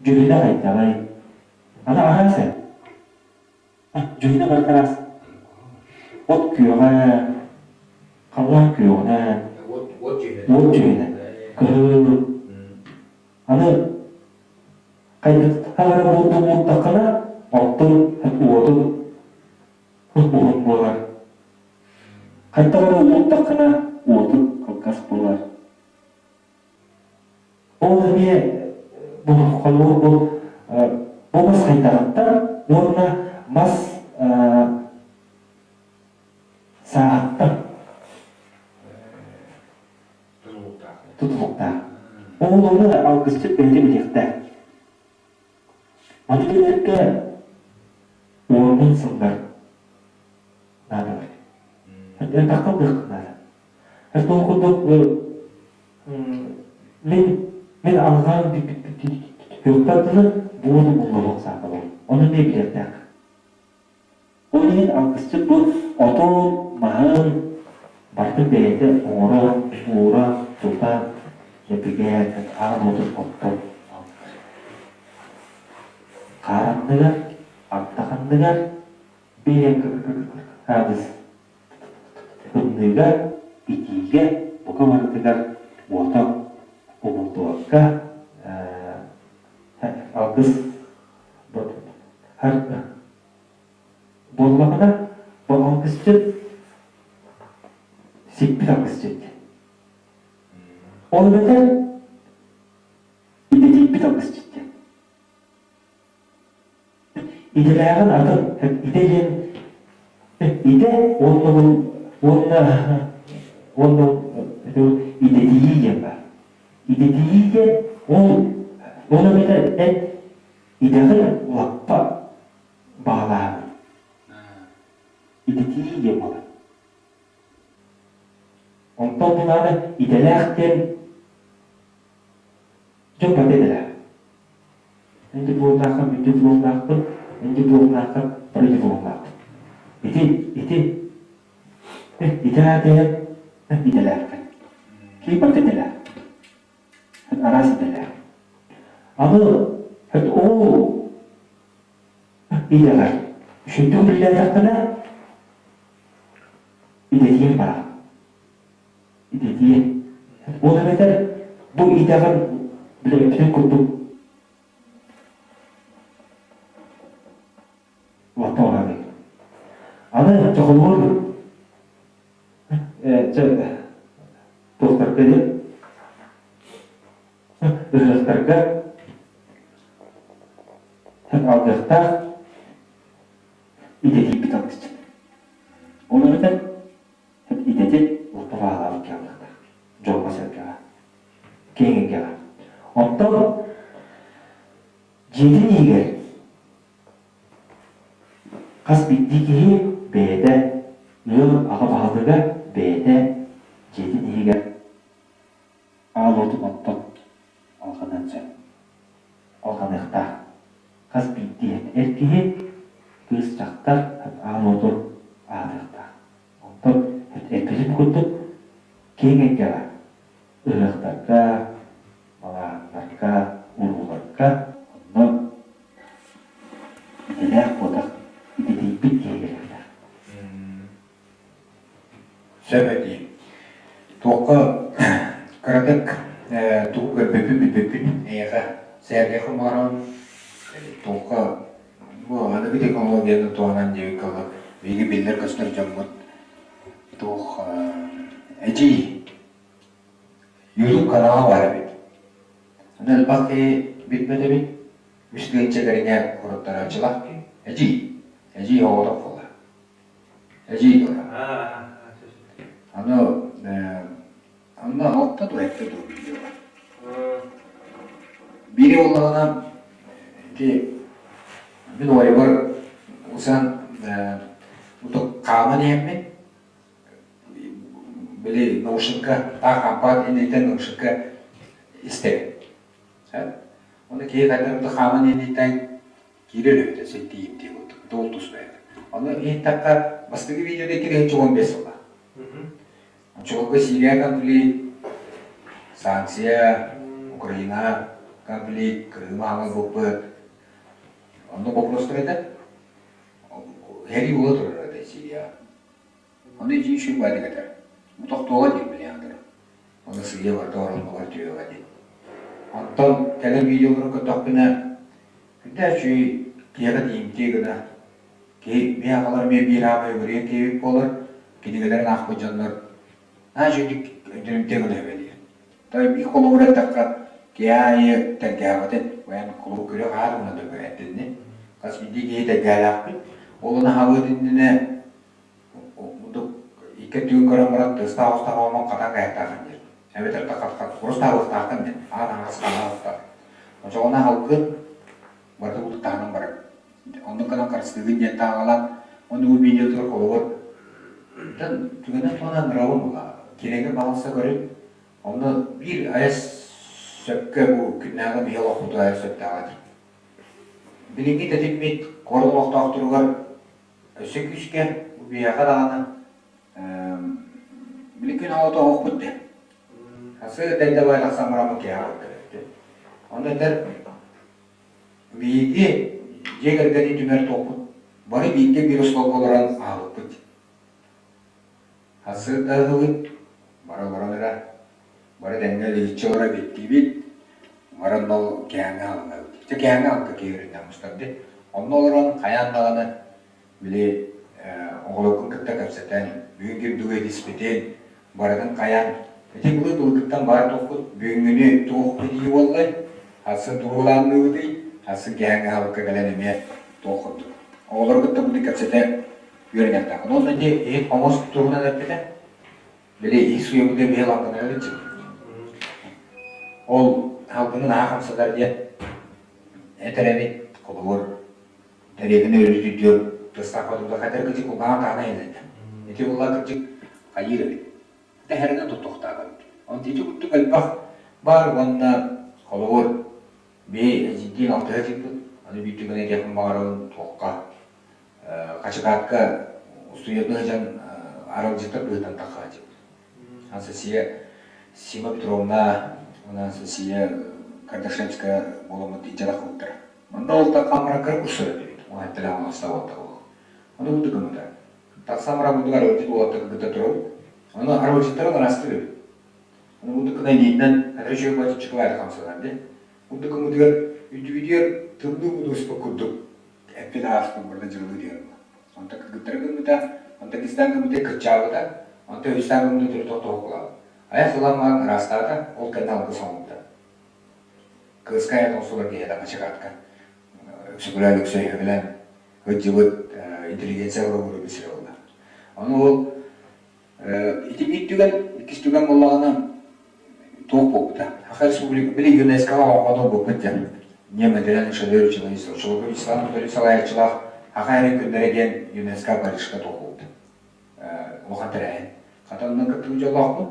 Дьүһүнэ хайдаҕый? Аны араас ээ. Дьүһүнэ барыта араас. От күөҕэ, халлаан күөҕүнэн, уот дьүһүнэ, кыһыл. Аны хайдах эрэ буолтун уурдаххына, оттон уотун уһун буолар. Хайдах эрэ уурдаххына, уотун кылгас буолар. Ол эмиэ бу холобур бу бу мас хайдаҕыттан уонна мас сааһыттан тутулуктаах. Ол ону алгысчыт бэйэтэ билиэхтээх. Маны билэргэ уонун сыллар наадалар. Элбэххэ ылыахха наада. Ол курдук мин мин алҕаан бүппүттэр дылы буоду буллубут саатабыл. Ону эмиэ билиэхтээх. Ол иһин алгысчыт бу отун, маһын барытын бэйэтэ оҥоро, уура, тута, лэпигээр, аан уотун оттон алгыыр. Хаар анныгар, ардах анныгар бэйэҥ кыраадыс Тымныыга, итиигэ бука барытыгар уота умуллубакка алгыс буоллаҕына, бу алгысчыт сиппит алгысчыт диэн. Ол эбэтэр идэтийбит алгысчыт диэн. Идэлээҕин атын идэ диэн идэ уонна уонна уонна идэтийии диэн баар. Идэтийии диэн ол ол эбэтэр эн идэҕин лаппа баҕалааһын. Идэтийии диэн буолар. Онтон бунааны идэлээх диэн дьон барыта идэлээх. Эн дипломнааххын, мин дипломнаахпын, эн дипломнааххын, бары дипломнаахпыт. Ити, ити, ити аата эн идэлээххин. Киһи барыта идэлээх. Араас идэлээх. Аны ол идэҕэр үчүгдүк үлэлээтэххинэ идэтийэн бараҕын. Идэтийэн. Ол эбэтэр бу идэҕин билэбитин курдук лаппа барабын. Аны чохолуур туохтарга диэн ыһыахтарга алгыахтаах идэтийбит алгысчыт. Ол эбэтэр идэтин лаппа баалаабыт киһи дьолго-сэргэҕэ, киэҥ эйгэҕэ. Оттон дьиэтин иһигэр хас биирдии киһи бэйэтэ ыал аҕа баһылыга бэйэтэ дьиэтин иһигэр аал уотун оттон алҕаныан сөп. Алҕаныахтаах. Хас биирдии эр киһи, кыыс дьахтар аал уотун аһатыахтаах. Онтон эппитим курдук киэҥ эйгэҕэ ыһыахтарга, балаһаннарга, урууларга онно идэлээх буотах идэтийбит киһи кэлиэхтээх. Сөп этии. Туохха кыратык тугу көрбөппүн билбэппин эйиэхэ сэргэх оҥорон туохха бу аныгы технологияны туһанан диэбиккэ дылы биһиги биллэр-көстөр дьоммут туох эдьиий YouTube канала баар эбит. Аны элбэх киһи билбэт эбит. Үс тыһыынча кэриҥэ уруттарааччылаах киһи. Эдьиий. Эдьиий оҕотох буолла. Эдьиий Дора. Аны онно алта дуу, сэттэ дуу видео бар. Биири буоллаҕына ити мин убайбар усан утук хааман иһэммин били наушникка таах хампаат инниттэн наушникка истэбин. Оны киһи хайдах хааман инниттэн киирэр эбитэ син тиийимтиэ курдук. Дол туспа эбит. Ону иһиттэххэ, бастакы видеода 2015 сыла. Оччолорго Сирия конфликт, санкция, Украина конфликт, Крым аһаҥалбыппыт. Онно боппуруостар этэ. Сэрии буола турар этэ Сирияҕа. Ону ити үчүгэй баайдык этэр. Бу тохтуоҕа диэн билиэҕэ Ону сыыйа барыта ороннугар түһүөҕэ диэн. Онтон кэлин видеоларын көрдөхпүнэ, сүрдээх үчүгэй киһиэхэ тиийимтиэ гына киһи мин аҕалар эмиэ биир аамай үөрүйэх киһибит буолар, кинигэлэрин аахпыт дьоннор наһаа үчүгэйдик өйдөнүмтүө гына үбэлиир. То биир холобур эттэххэ, киһи аайы тэлгэһэҕитин, баян кулууп күрэх аһаар гына да этинни. Хас биирдии киһи тэлгэһэлээхпит. Ол ону аһабыт иннинэ икки өттүгүн көрөн баран тыастаах оҕустаах оҥон хатан кайыктааххын диир. Эбэтэр курус таабыахтааххын диэн, аан аҥаас хаалаахтаах. Очоҕуна аһылгын барыта бултаһынан барар. Оннук гынан харыстыыгын диэн тааҕалаан, уонна бу видеотугар холобур түгэнэн туһанан ыҥырабын була. Кирэҥҥэ баҕалса көрүн, онно биир айас сөпкө бу күннээҕи биһи олохпутугар айас сөптөөҕө этэр. Билиҥҥи тэтиммит куорат олохтоохторугар өссө күүскэ бу биһиэхэ даҕаны били күн оҕото оһохпут дии. Хасы дэйдэбай тахсан бараммыт киһи аҕалбыт. Онно этэр биһиги дьиэ кэргэни түмэр туохпут бары бииргэ биир остуолга олорон аһылыкпыт. Хасыт аһылык бары олорон эрэ бары тэҥҥэ лигиччи олоро биттиибит баран ол кээҥҥэ аһыллабыт. Дьэ кээҥҥэ аһылыкка киһи өрүннээх мустар дии. Онно олорон хайаан даҕаны били оҕолоргун кытта кэпсэтэн, бүгүн ким тугу этиспитин, барытын хайаан ити былыр-былыргыттан баар туохпут бүгүҥҥүнү туох этии буоллай, сарсын тугу былаанныыбытый, сарсын киэһээҥҥи аһылыкка кэлэн эмиэ туох курдук. Оҕолору кытта бу кэпсэтэ үөрэниэхтээххин. Уонна ити иһит хомус туһунан эппитэ. Били иһит суйабыта биһи лаҥкынайар иччи. Ол салгыны наһаа хамсатар диэн этэр эбит, холобур, Дэриэбинэ өрүтүтүөр тыстаах хотугу хатар кырдьык кулгааҕын таһынан иһиллэрдэ. Ити буолла кырдьык хайыыр эбит. Тэһэринэн туттуохтаах эбит. Онон ити курдук элбэх баар уонна холобур биһи эдьиийдиин алтыһа сылдьыбыт. Аны биир түгэн этиэхпин баҕарабын туохха Хачыкаатка устудьуоннуу сылдьан аралдьытар быһыытынан таххааччыбыт. Анастасия Сима Петровна уонна Анастасия Кардашевская буоламмыт илдьэ таххыбыттара. Онно ол хамаракка курсар этибит. Уһаттара оҥосто буолла. Ону курдук гыммыта. Тахсан бараммытыгар арыгычыт уолаттар кытта турабыт. Ону арыгычыттарын ыраастыыр эбит. Ону курдук гына илиитинэн хатыры үчүгэй баччыкылаары хамсанар дии. Курдук гыммытыгар үрдүбүтүгэр тымныы ууну ыспыт курдук эппит ааспыт барыта дьырылыы түһэр буолла. Онтон кыргыттары гыммыта, онтон иккистээн гыммыта кыччаабыта, онтон үһүстээн гыммыта төрүт тохтоһуккулаабыт. Айах ылан баран ыраастаата, ол кэннэ алгыс оҥорбута. Кыыска айан охсулар киһиэхэ Хачыкаатка Өксөкүлээх Өлөксөй сөбүлээн сылдьыбыт интеллигенция уруйбут сирэ буолла. Ону ол ити биир түгэн, иккис түгэн буоллаҕына туох буолбута. Саха Республика били ЮНЕСКО-ҕа оҥоһон ылбыппыт диэн нематериальный шедевр человечества Шелкович Ислам Анатольевич салайааччылаах Саха эрин күннэрэ диэн ЮНЕСКО Парижка туох буолбута. Улахан тэрээһин. Хата онно кыттыбыт дьоллоохпун.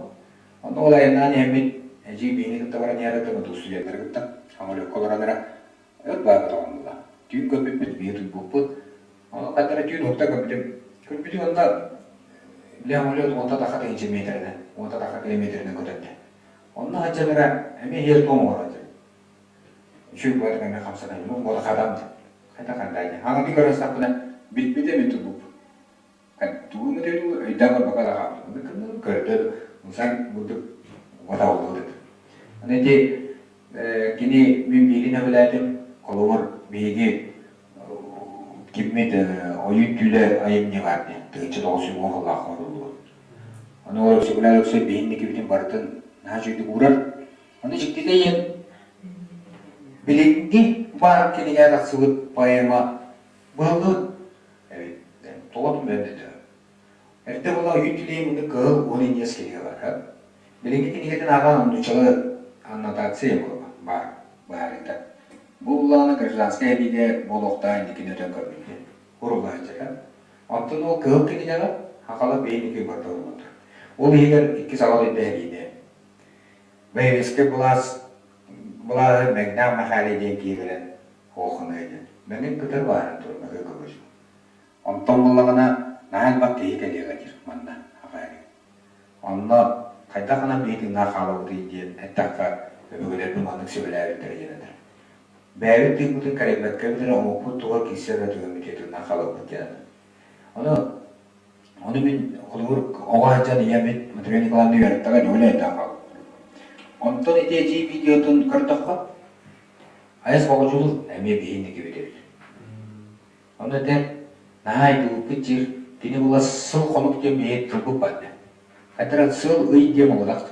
Онно ол айаннаан иһэммит эдьиий биһини кытта баран иһэр кытта студеннары кытта самолекка олорон эрэ өр баайга тоҕоннулар. Түүн көппүппүт, биһи утуйбуппут. Ону ханна эрэ түүн уһукта көппүтүм. Көрбүтүм онно били самолет уонта тахха тыһыынча миэтэрэнэн, уонта тахха километрынан көтөрдө. Онно сылдьан эрэ эмиэ иһэр-туом оҥорон дьэ. Үчүгэй баҕатык эмиэ хамсанан, буола хатам дьэ. Хайда хандаай дьэ. Хаҥатыы көрөн сытахпына билбитэ мин турбуппун. Тугу эмит өйдөөн барбакка да хаалбытым. Көрдө ылсан бурдук уотаҕыллыбыт этэ. Аны ити кини мин биирин өбүлээтим. Холобур, биһиги киммит ойуун түүлэ айымньы баар диэн 1910 сыллаахха оҥоруллубут. Аны ол Өксөкүлээх Өлөксөй биһинникибитин барытын наһаа үчүгэйдик уурар. Аны дьиктитэ диэн билиҥҥи баар кинигэ тахсыбыт поэма быһыллыбыт эбит. Тоҕо түмэн Эрдэ буола ойуун тилийэ муннук кыһыл уон иниэс кинигэ баар. Билиҥҥи кинигэтин ааҕан нууччалыы аннотация буолла баар быһаарыыта. Бу улаана гражданскай эбиигэ буолуохтаах инникини өтөн көрбүт диэн урулла сылдьар. Оттон ол кыһыл кинигэҕэ хахала бэйиники барыта уруллар. Ол иһигэр икки саҕа дойду эһэриини Боевицкай былаас былааһы Мэҥнээх Мэхээлэ диэн киһи кэлэн хоохунуйа диэн. Мэҥин кытары бааран турар Мэкэ Көбөчү. Онтон буллаҕына наһаа элбэх киһи кэлиэҕэ диир манна аҕаайы. Онно хайдах гынан биһи тыыннаах хаалабытый диэн эттэххэ, өбүгэлэрбит маннык сүбэлээбиттэрэ диэн этэр. Бэйэбит тыыммытын кэрэйбэккэбит эрэ омукпут тугар киирсэр эрэ түгэммитигэр тыыннаах хаалабыт диэн этэр. Ону ону мин холобур оҕо сылдьан ийэм Матрена Николаевна үөрэттэҕэ дьэ үлэйдээх хаалбыт. Онтон ити эдьиий видеотун көрдөххө, айас боҕодьулур эмиэ биһиинники эбит. Ону этэр, наһаа айдыбыппыт диир, кини була сыл-хонук диэн биһи тылбыт барда. Хайдара сыл ый диэн буолбатах.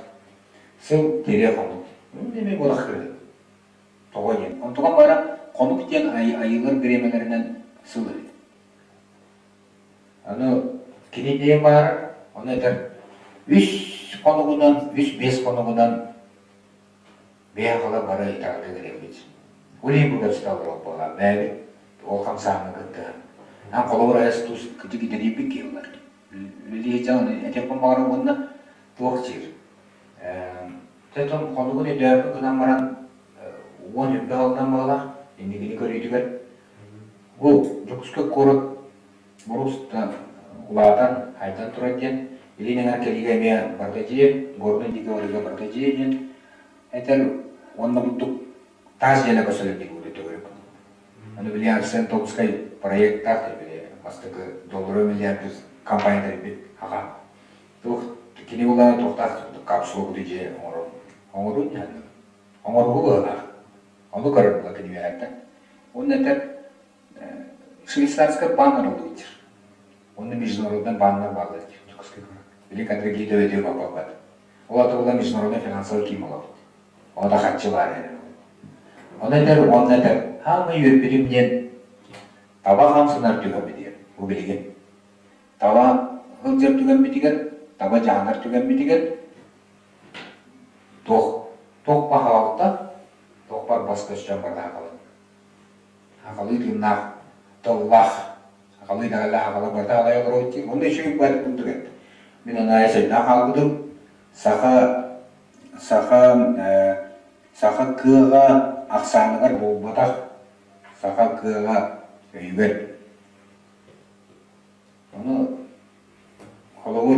Сыл тириэ хонук. Эмиэ буолах кырыһыт. Тоҕо диэн. Онтукам баара хонук диэн айыылар бириэмэлэринэн сыл эбит. Аны кини диэн баара, ону этэр үс хонугунан, үс-биэс хонугунан Бэйэ аҕала бары итэҕэлгэ кэлэбит. Ол иһин бу кэпсэтэ буолла. Бэйэбит ол хамсааһыҥҥа кыттыһан. Ан холобур айас тус кытык идэлийбит киһи ылар. Үлэлии сылдьан этиэхпин баҕарабын уонна туох диир. Тетон хонугун өйдөөбүт гынан баран уон үрбэх ылынан баҕалаах инникини көрүүтүгэр бу Дьокуускай куорат Боруста улаатан, хайдан турар диэн, илин эҥэр кэлиигэ эмиэ барыта дьиэ, Горнай диэки барыга барыта дьиэ диэн этэр уонна курдук таас дьиэлэр көстөлөр диэн курдук төгүрүк. Аны били Арсен Томскай проектаах били бастакы доллары миллиард компания тэрийбит аҕа. Туох кини була туохтаах капсула курдук дьиэ оҥорон оҥорун дьаһанным. Оҥорбу быһыылаах. Ону көрөр була кини үөһэттэн. Уонна этэр Швейцарскай баан арыллыбыт диир. Онно международный бааннар бааллар диир Дьокуускай куорат. Били кадр гида өтө баппат. Ол ата була международный финансовый киин буолабыт. Ота харчы баар эрэ. Ону этэр, уонна этэр, хаамай үөрбүтүм диэн таба хамсанар түгэммитигэр, бу билигин. Таба сылдьар түгэммитигэр, таба дьаһанар түгэммитигэр туох туох баһаалта, туох бар бас көстөн бардаахалын. Сахалыы тыыннаах, тыллаах, сахалыы итэҕэллээх сахалар барыта аҕай олоробут дии. Онно үчүгэй баайдык курдук эт. Мин анаайа сойдаах хаалбытым. Саха саха саха кыаҕа ахсааныгар буолбатах, саха кыаҕа өйүгэр. Ону холобур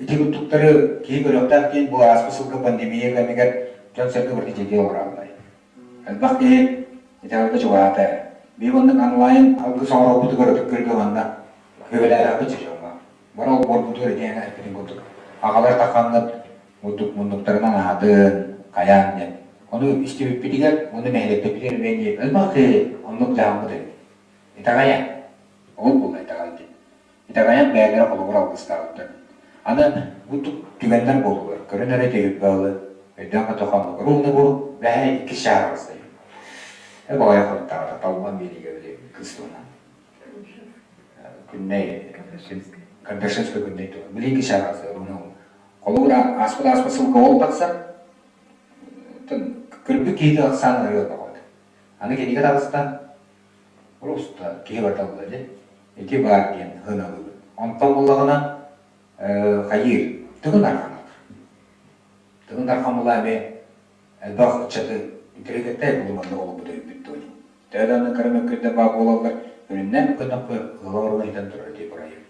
ити курдуктары киһи көрүөхтээх диэн бу ааспыт сылга пандемия кэмигэр дьон-сэргэ барыта дьиэтигэр олороллор. Элбэх киһи итэҕэлгэ чугаһаата. Биир оннук онлайн алгыс оҥорорбутугар ытык көргө манна көбөлөөтөхпүт дьоҥҥо. Бары олбуорбутугар итиэнэ эппитин курдук аҕалар таххаҥҥыт мундук муннуктарынан аһатын, хайаан диэн. Ону истибиппитигэр, ону нэһилиэктэрбитигэр эмиэ элбэх киһи оннук дьаһаммыт эбит. Итэҕэйэн. Ол буолла итэҕэл диэн. Итэҕэйэн бэйэлэрэ холобур алгыстаабыттар. Аны бу түгэннэр буоллулар. Көрөн эрэ түһүлбэҕи өйдөөн көтөхөн оннук. Ровно бу бэһэ иккис чааһы аҕыста. Э баҕайы хонуктаабата Талбан биэриигэ били кыыс туһунан. Күннэй Кардашевскай Күннэй туһунан. Били иккис чааһы аҕыста. Ровно холобур ааспыт ааспыт сылга ол тахсар. Көрбүт киһи ахсаан ырыа баҕат. Аны кинигэ таҕыста. Просто киһи барыта ылла дии. Ити баар диэн сыаналыыбын. Онтон буоллаҕына хайыыр Тыгын Дархан Тыгын Дархан була эмиэ элбэх ыччаты интеллигентэй булуманнык олорбут өйбүт дуо дии. Төһө даҕаны кыра мөккүөрдэр баар буолаллар, сүрүннээн мөккүөрдөххө ыала оруна иһитэн турар ити проект.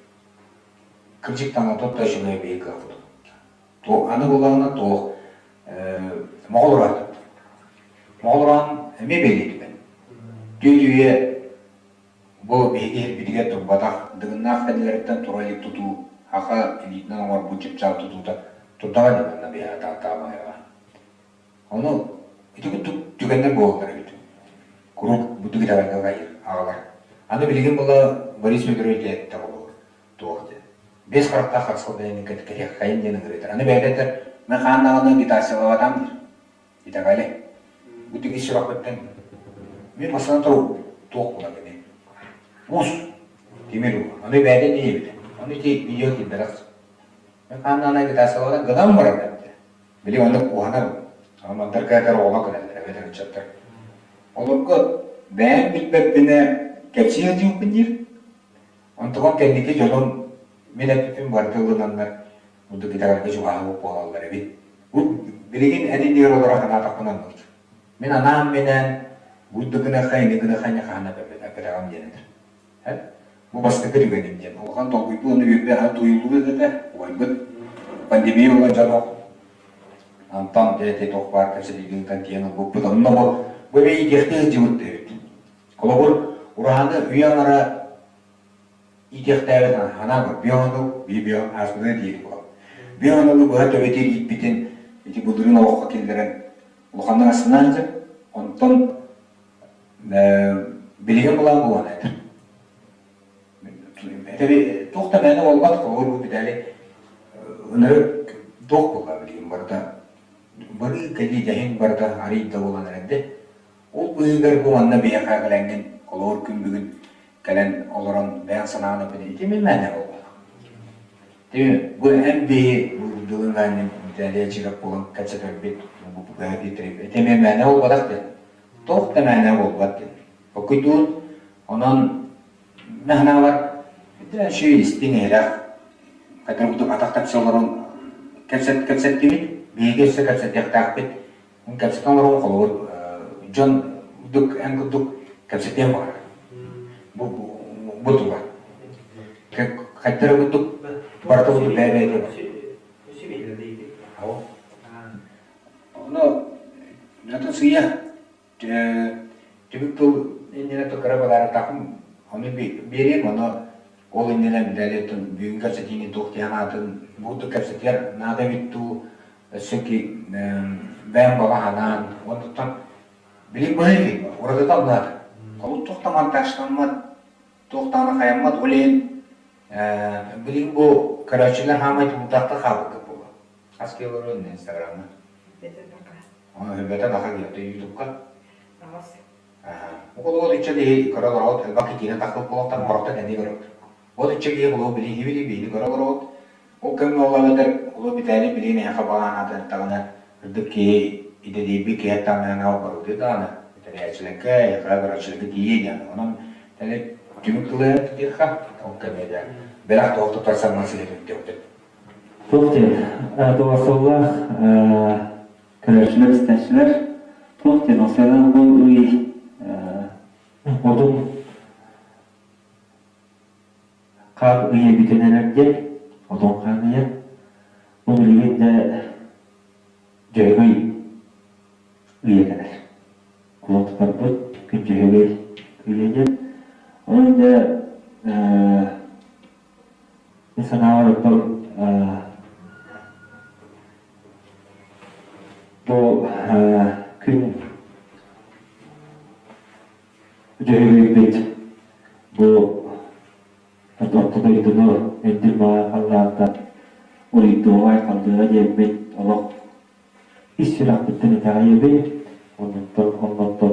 Кырдьык даҕаны да үчүгэй биһиги кыахпыт. Туох аны буоллаҕына туох Моҕол ураан Моҕол ураан эмиэ бэлиэ түгэн. Түөтүйэ бу биһиги иһирбитигэр турбатах Дыгыннаах кэннилэриттэн тура илик тутуу саха илиитинэн оҥорбут чыпчаал тутуута турдаҕа дии манна биһиэхэ Тааттаабаайаҕа. Ону ити курдук түгэннэр буолаллар эбит. Куруук бурдук итэҕэлгэ хайыр аҕалар. Аны билигин була Борис Федорович диэттэ холобур туох диэн. Биэс харахтаах харысхал бэйэни кэтиэххэйин диэн ыҥырыытар. Аны бэйэтэ этэр, мин хаан даҕаны агитациялаабатам диир. Итэҕэли. Бу тигис сүрэхпиттэн мин бастатан туран туох буолар кини. Уус, тимир уу. Аны бэйэтэ диэбитэ. Аны ити видео киирбэтэх. Мин хаан даҕаны агитациялаабатам гынан баран эбитэ. Били оннук уһанар. Мандар кээтэр оҕолор кэлэллэр эбэтэр ыччаттар. Олорго бэйэм билбэппинэ кэпсии сылдьыбыппын диир. Онтукам кэнники дьонум мин эппиппин барыта ылынаннар курдук итэҕэлгэ чугаһаабыт буолаллар эбит. Бу билигин эн иннигэр олоро санаатахпына оннук. Мин анаан-минээн Бу да гыныахха, ини гыныахха ини хаһан эппэтэҕим диэн этэр. Эн бу бастакы түгэним диэн улахан долгуйбут уонна үөрбэ аһа тууйуллубут этэ. Убайбыт пандемия буолан дьон ох Антон дьэ туох баар кэпсэтиитин ыытан тиийэн ылбыппыт. Онно бу бу эмиэ иитиэхтии сылдьыбыт диэбит. Холобур, ураһаны үйэ аҥара иитиэхтээбит анаан көр, биоанал, бии био ааспытыгар диэри буолар. Биоаналы быһа төбөтүгэр ииппитин ити былырыын олоххо киллэрэн улаханнык астынаан дьэ. Онтон билигин былаан буолан этэр. Этэби туох да мээнэ буолбат, холобур бу бүтээри ынырык туох буолла билигин барыта бары кэлии дьаһин барыта арый да буолан эрэрдэ. Ол быыһыгар бу манна биһиэхэ кэлэҥҥин холобур күн бүгүн кэлэн олорон бэйэҥ санааҕын эппит ити мин мээнэ буолбатах. Ти бу эн биһи бу дылын Виталий Чиров буолан кэпсэтэрбит бу ити эмиэ мээнэ буолбатах диэн. Туох да мээнэ буолбат диэн. Окуйдуун онон наһанаабар үчүгэй истиҥ иһирэх хайдах курдук атах тэпсэ олорон кэпсэт кэпсэттибит биһиги өссө кэпсэтиэхтээхпит кэпсэтэн олорон холобур дьон курдук эн курдук кэпсэтиэн баҕарар бу бу тула хайдах курдук барыта курдук бэйэ-бэйэтэ Ону атын сыыйа түмүк тыл иннинэ кыра бадаарыктаахпын ону биэриэм, ону ол иннинэ Виталий бүгүн кэпсэтиини туох диэн аатын буурдук кэпсэтиэр наада эбит дуу, өссө бэйэм баҕа санаан, оннуттан билигин быһа уратыта наада. Холу туох да монтажтаммат, туох даҕаны хайаммат, ол иһин билигин бу көрөөччүлэр хаамай тулуурдаахтар хаалбыкка буолуо. Хас киһи олоруон Инстаграмҥа? Өбөтө баха диэхтэ Ютубка. Ол иччэ киһи көрө олороҕут, элбэх киһи тахсыбыт буолуохтан орохто кэнни көрөбүт. Ол иччэ киһи холуо билии хибили биһини көрө олороҕут. Ол кэмҥэ ол эбэтэр холуо Виталий билигин эһиэхэ баҕанаатын эттэҕинэ, кырдык киһи идэтийбит киһи эттэҕинэ барылдыы даҕаны, тэрийээччилэргэ, эһиэхэ көрөөччүлэргэ тиийиэ диэн. Онон түмүк тылы диэххэ, ол кэмҥэ дьэ бэлэх туох туттарсан сыһыат үттүөхпүт. Туох диэн, доҕорсоллоох көрөөччүлэр, истээччилэр, туох диэн ол бу ый отун хаан ыйа бүтэн эрэр диэн, отон хаан ыйа. Бу билигин да Дьөһөгөй ыйа кэлэр. Кулун тутарбыт күн Дьөһөгөй ыйа диэн. Онон дьэ Мин санаабар оттон бу күн дьөһүгүйбүт бу орто дойдуну өйдүүр баҕа халлаантан уруйдуоҕа айхаллыаҕа диэммит олох ис сүрэхпиттэн итэҕэйэбин оннуттан оннуттан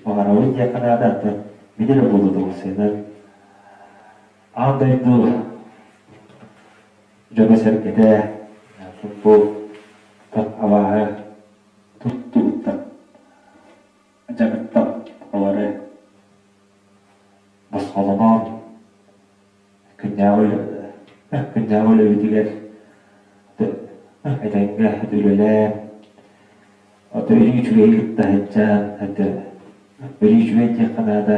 баҕарабын диэххэ наада оттон мин эрэ буолуо дуо Аан дойду дьоно-сэргэтэ бу абааһы туттубуттан, дьаныттан олору босхолонон күннээҕи күннээҕи үлэбитигэр этэҥҥэ үлэлээн Өрүү үчүгэйи кытта сылдьан, өрүү үчүгэй диэххэ наада,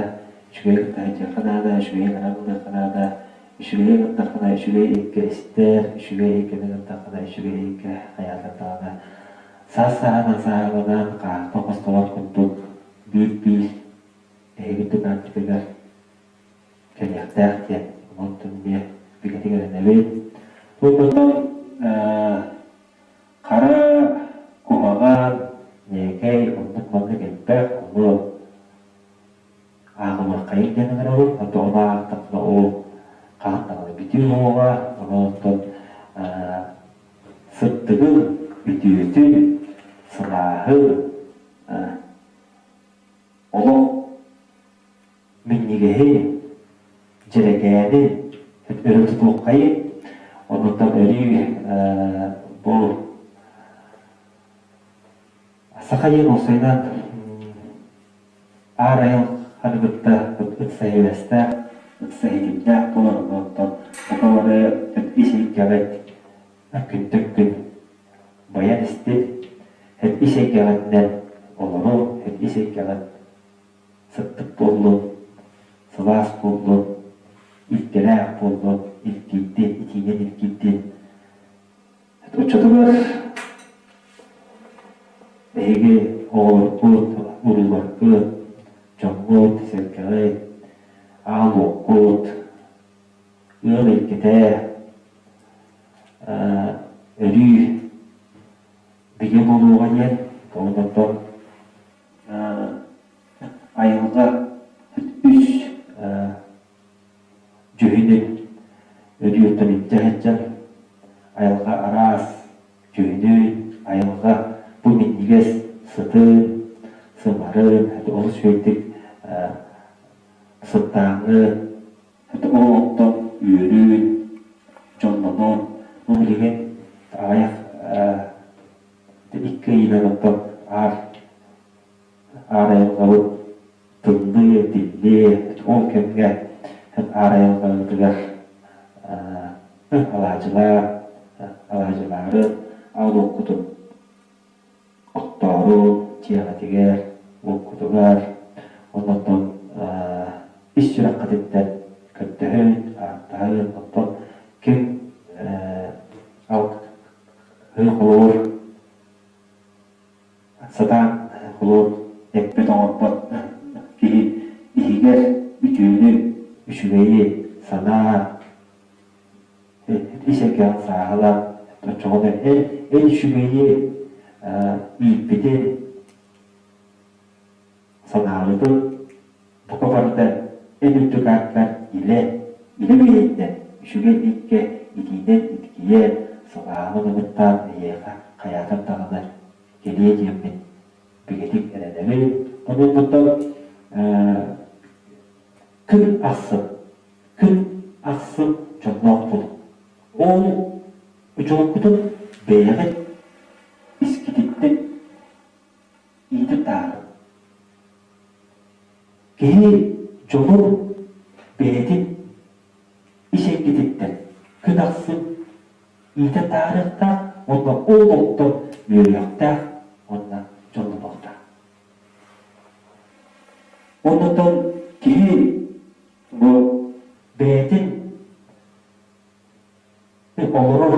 үчүгэйи кытта сылдьыахха наада, үчүгэйи гынан ылыахха наада, үчүгэйи гыннаххына үчүгэй эйгэ истэр, үчүгэй эйгэни гыннаххына үчүгэй эйгэ хайаатар даҕаны саас-сааһынан сааһыланан, хаахта хостолор курдук биир-биир эһиги тутааччытыгар кэлиэхтээх диэн онтон эмиэ бигэтик эрэнэбин. Онтон Хара, куһаҕан, ньээкэй оннук-маннык элбэх, ону ааҕымыаххайыҥ диэн ыҥырабын. Оттон ону аахтахпына ол хаһан даҕаны бүтүө суоҕа. Ону оттон сырдыгын, үтүөтүн, сылааһын олох минньигэһин, дьэрэкээнин өрө тутуоххайын, оннуттан өрүү бу саха диэн уопсайынан аар айылҕаны кытта ыкса сибээстээх, ыкса ситимнээх буолар, онтон бука бары ис эйгэҕит күнтэн күн байан истин, ис эйгэҕитинэн олору, ис эйгэҕит. Сырдык буоллун, сылаас буоллун, илгэлээх буоллун, илгийдин, итиинэн илгийдин. Оччотугар эһиги оҕолоргут, урууларгыт, дьоҥҥут-сэргэҕит, аал уоккут, ыал илгэтэ, өрүү бигэ буолуоҕа диэн онтон айылҕа үс дьүһүнүн өрүүттэн илдьэ сылдьан айылҕа араас дьүһүнүн, айылҕа бу минньигэс сытын, сымарын олус үчүгэйдик сыттааҥҥын ол онтон үөрүүн, дьоллонон бу билигин аҕыйах икки ыйынан оттон аар аар айылҕабыт тымныы, тиллиэ, ол кэмҥэ аар айылҕабытыгар алаадьылаах, алаадьылаары аал уоккутун оттоору дьиэҕитигэр, уоккутугар, оннуттан ис сүрэххититтэн көрдөһүн, ааттаһын, оттон ким алгыы холобур Сатаан холуот эппэт оҥорбот киһи иһигэр үтүөнү, үчүгэйи санаа, ис эйгэҕин сааһылаан, оччоҕуна эн эн үчүгэйи ииппитин, санаабытын бука барыта эн үрдүк ааккар илэ, илэ бэйэтинэн үчүгэй илгэ итиинэн иткийэн, сылааһынан угуттаан эйиэхэ хайаатар даҕаны кэлиэ диэммин бигэтик эрэнэбин. Онон күн ахсын, күн ахсын дьоллоох буолуҥ. Ол дьолгутун бэйэҕит искититтэн иитэн таһаарыҥ. Киһи дьолун бэйэтин ис эйгэтиттэн күн ахсын иитэн таһаарыахтаах уонна ол оттон үөрүөхтээх уонна дьоллонуохтаах. Оннуттан киһи бу бэйэтин олорор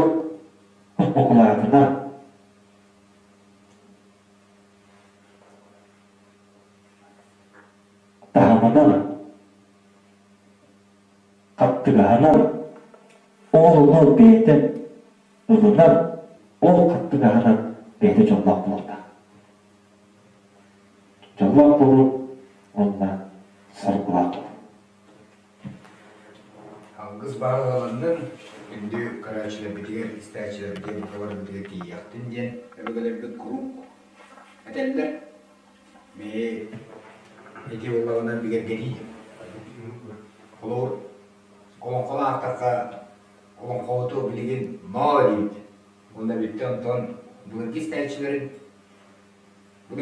укулаатынан таһымынан хаттыгаһынан ол ону бэйэтэ ылынан, ол хаттыгаһынан бэйэтэ дьоллоох буолуохтаах. Дьоллоох буолуу уонна соргулаах буолуу. Алгыс баҕаланнын, күндү көрөөччүлэрбитигэр, истээччилэрбитигэр, бука барыбытыгар тиийиэхтин диэн өбүгэлэрбит куруук этэллэр. Бэйэ ити буоллаҕына бигэргэтии. Холобур, олоҥхону аахтахха, олоҥхоһуту билигин ноо диибит. Уонна бүттэ онтон былыргы истээччилэрин бу да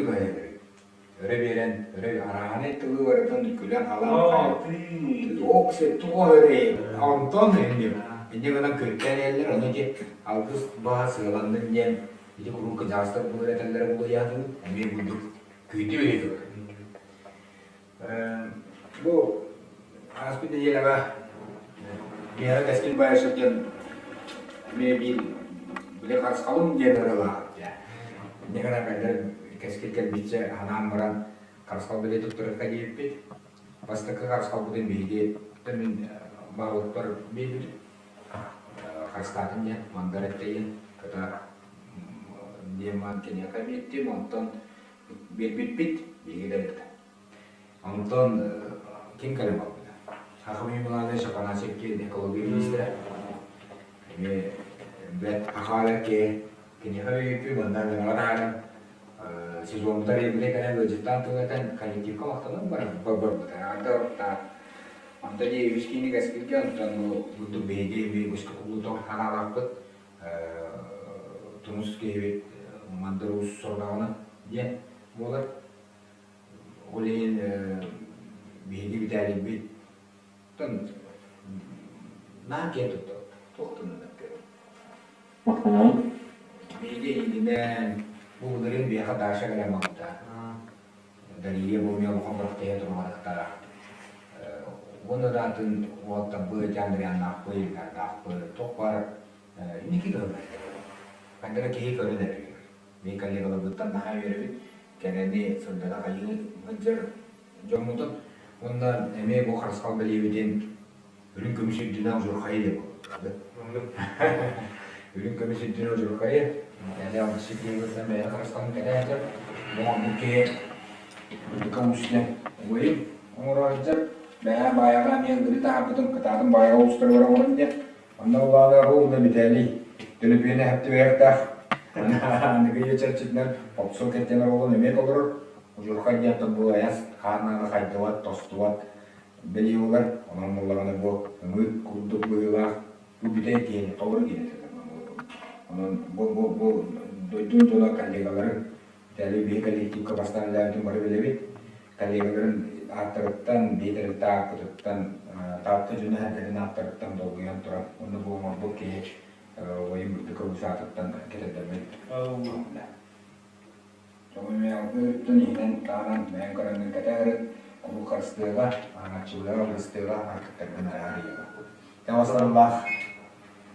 өрө биэрэн, өрө арааһынай тылы барытын күлэн-халан ок туох өрө онтон инньэ гынан күөттээн иһэллэр, ону ити алгыс баһа сыаланнын диэн ити куруук кыдьаҕастар булар этэллэрэ буолуйаатыбыт, эмиэ курдук күүтүү бэлиэ турар. Бу ааспыт нэдиэлэҕэ миэхэ Кэскил Баишев диэн эмиэ биир били харысхалым диэн ырыалаах дьэ. Инньэ гынан кэллэр Кэскил кэлбиччэ санаан баран харысхал бэлиэ туттарыахха диэбиппит. Бастакы харысхалбытын биһиги мин баһылыкпар биэрбитим. Харыстаатын диэн, мандар эттэйин, кыта диэн ман киниэхэ биэрдим, онтон биэрбиппит биһиги да эбит. Онтон ким кэлэн барбыта? Саха Миланович Афанасьев диэн экология министрэ. Эмиэ бэрт хахаалар киһи. Киниэхэ биэрбиппит манна Ленаҕа таһааран сезонбутар ийэбитэ кэлэн ыалдьыттаан тыл этэн коллективка махтанан баран барбыта. Анда онтон дии үс киини кэскилгэ онтон бу бурдук биһиги эмиэ үгүскэ кубулутан ханаалаахпыт тумус киһибит Мандар Уус сорудаҕынан диэн буолар. Ол иһин биһиги Виталийбит наһаа киэн туттабыт. Туох тылынан Махтанабын. Биһиги эйигинэн бу былырыын биһиэхэ Даша кэлэн барбыта. Дария бу эмиэ улахан күрэхтэһиигэ турумарыктаах. Уонна да атын уолаттарбыт, Андрианнаахпыт, Ильдардаахпыт, туох баар инники кыһыллар. Ханна эрэ киһи көрөн эрэр. Мин коллегаларбыттан наһаа үөрэбит. Кэрэни сырдата хайыы сылдьар дьоммутун. Уонна эмиэ бу харысхал бэлиэбитин үрүҥ көмүс үрдүнэн удьурхайы диэн буолбут. Үрүҥ көмүс үрдүнэн удьурхайы. Эли алгысчыт киһи бэйэ харысхалын кэтэ сылдьар. Бу оҥорбут киһи Үрдүкэ уус диэн убайым оҥоро сылдьар. Бэйэ баайаҕа эмиэ ыҥырыы таһаарбытым, кытаатын баайаҕа уустарыгар оҥорон диэн. Онно улаана уонна Виталий төлөпүөнэ эһэптибэйэхтээх аныгы үйэ чэрчитинэн попсу кэргэн оруолун эмиэ толорор. Удьурхай диэн бу айас хааннааны хайдыбат, тостубат бэлиэ буолар. Онон буоллаҕына бу ымыы курдук быһыылаах бу бүтэй киһини толору киһини Онон бу, бу, бу дойдун дьоно коллегаларын Виталий биһи коллективка бастаан үлээбитин бары билэбит. Коллегаларын ааттарыттан, биһи тэрилтэ ааппытыттан, Таатта дьоно эргэтин ааттарыттан долгуйан туран, уонна бу оҥорбут киһи убайым Үрдүкэ уус аатыттан кэтэрдэммит көҥүлэ. Дьоҥум алгыы өрүттэн иһинэн таанан бэйэҥ көрөҥҥүн кэтээри, куруук харыстыаҕа, араҥаччылыаҕа, алгыстыаҕа, аргыттаргын араарыаҕа. Тэҕэс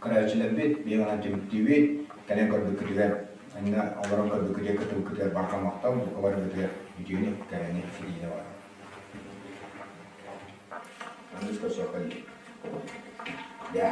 көрөөччүлэрбит, биир онон түмүктүүбүт, кэлэн көрбүккүтүгэр, анна олорон көрбүккүтүгэр, кытылбытыгар барҕа махтал, бука барыгытыгар үтүөнү, кэрэни, ситиһиини баҕарабын. Аныгыс көрсүөххэ дии. Дьэ.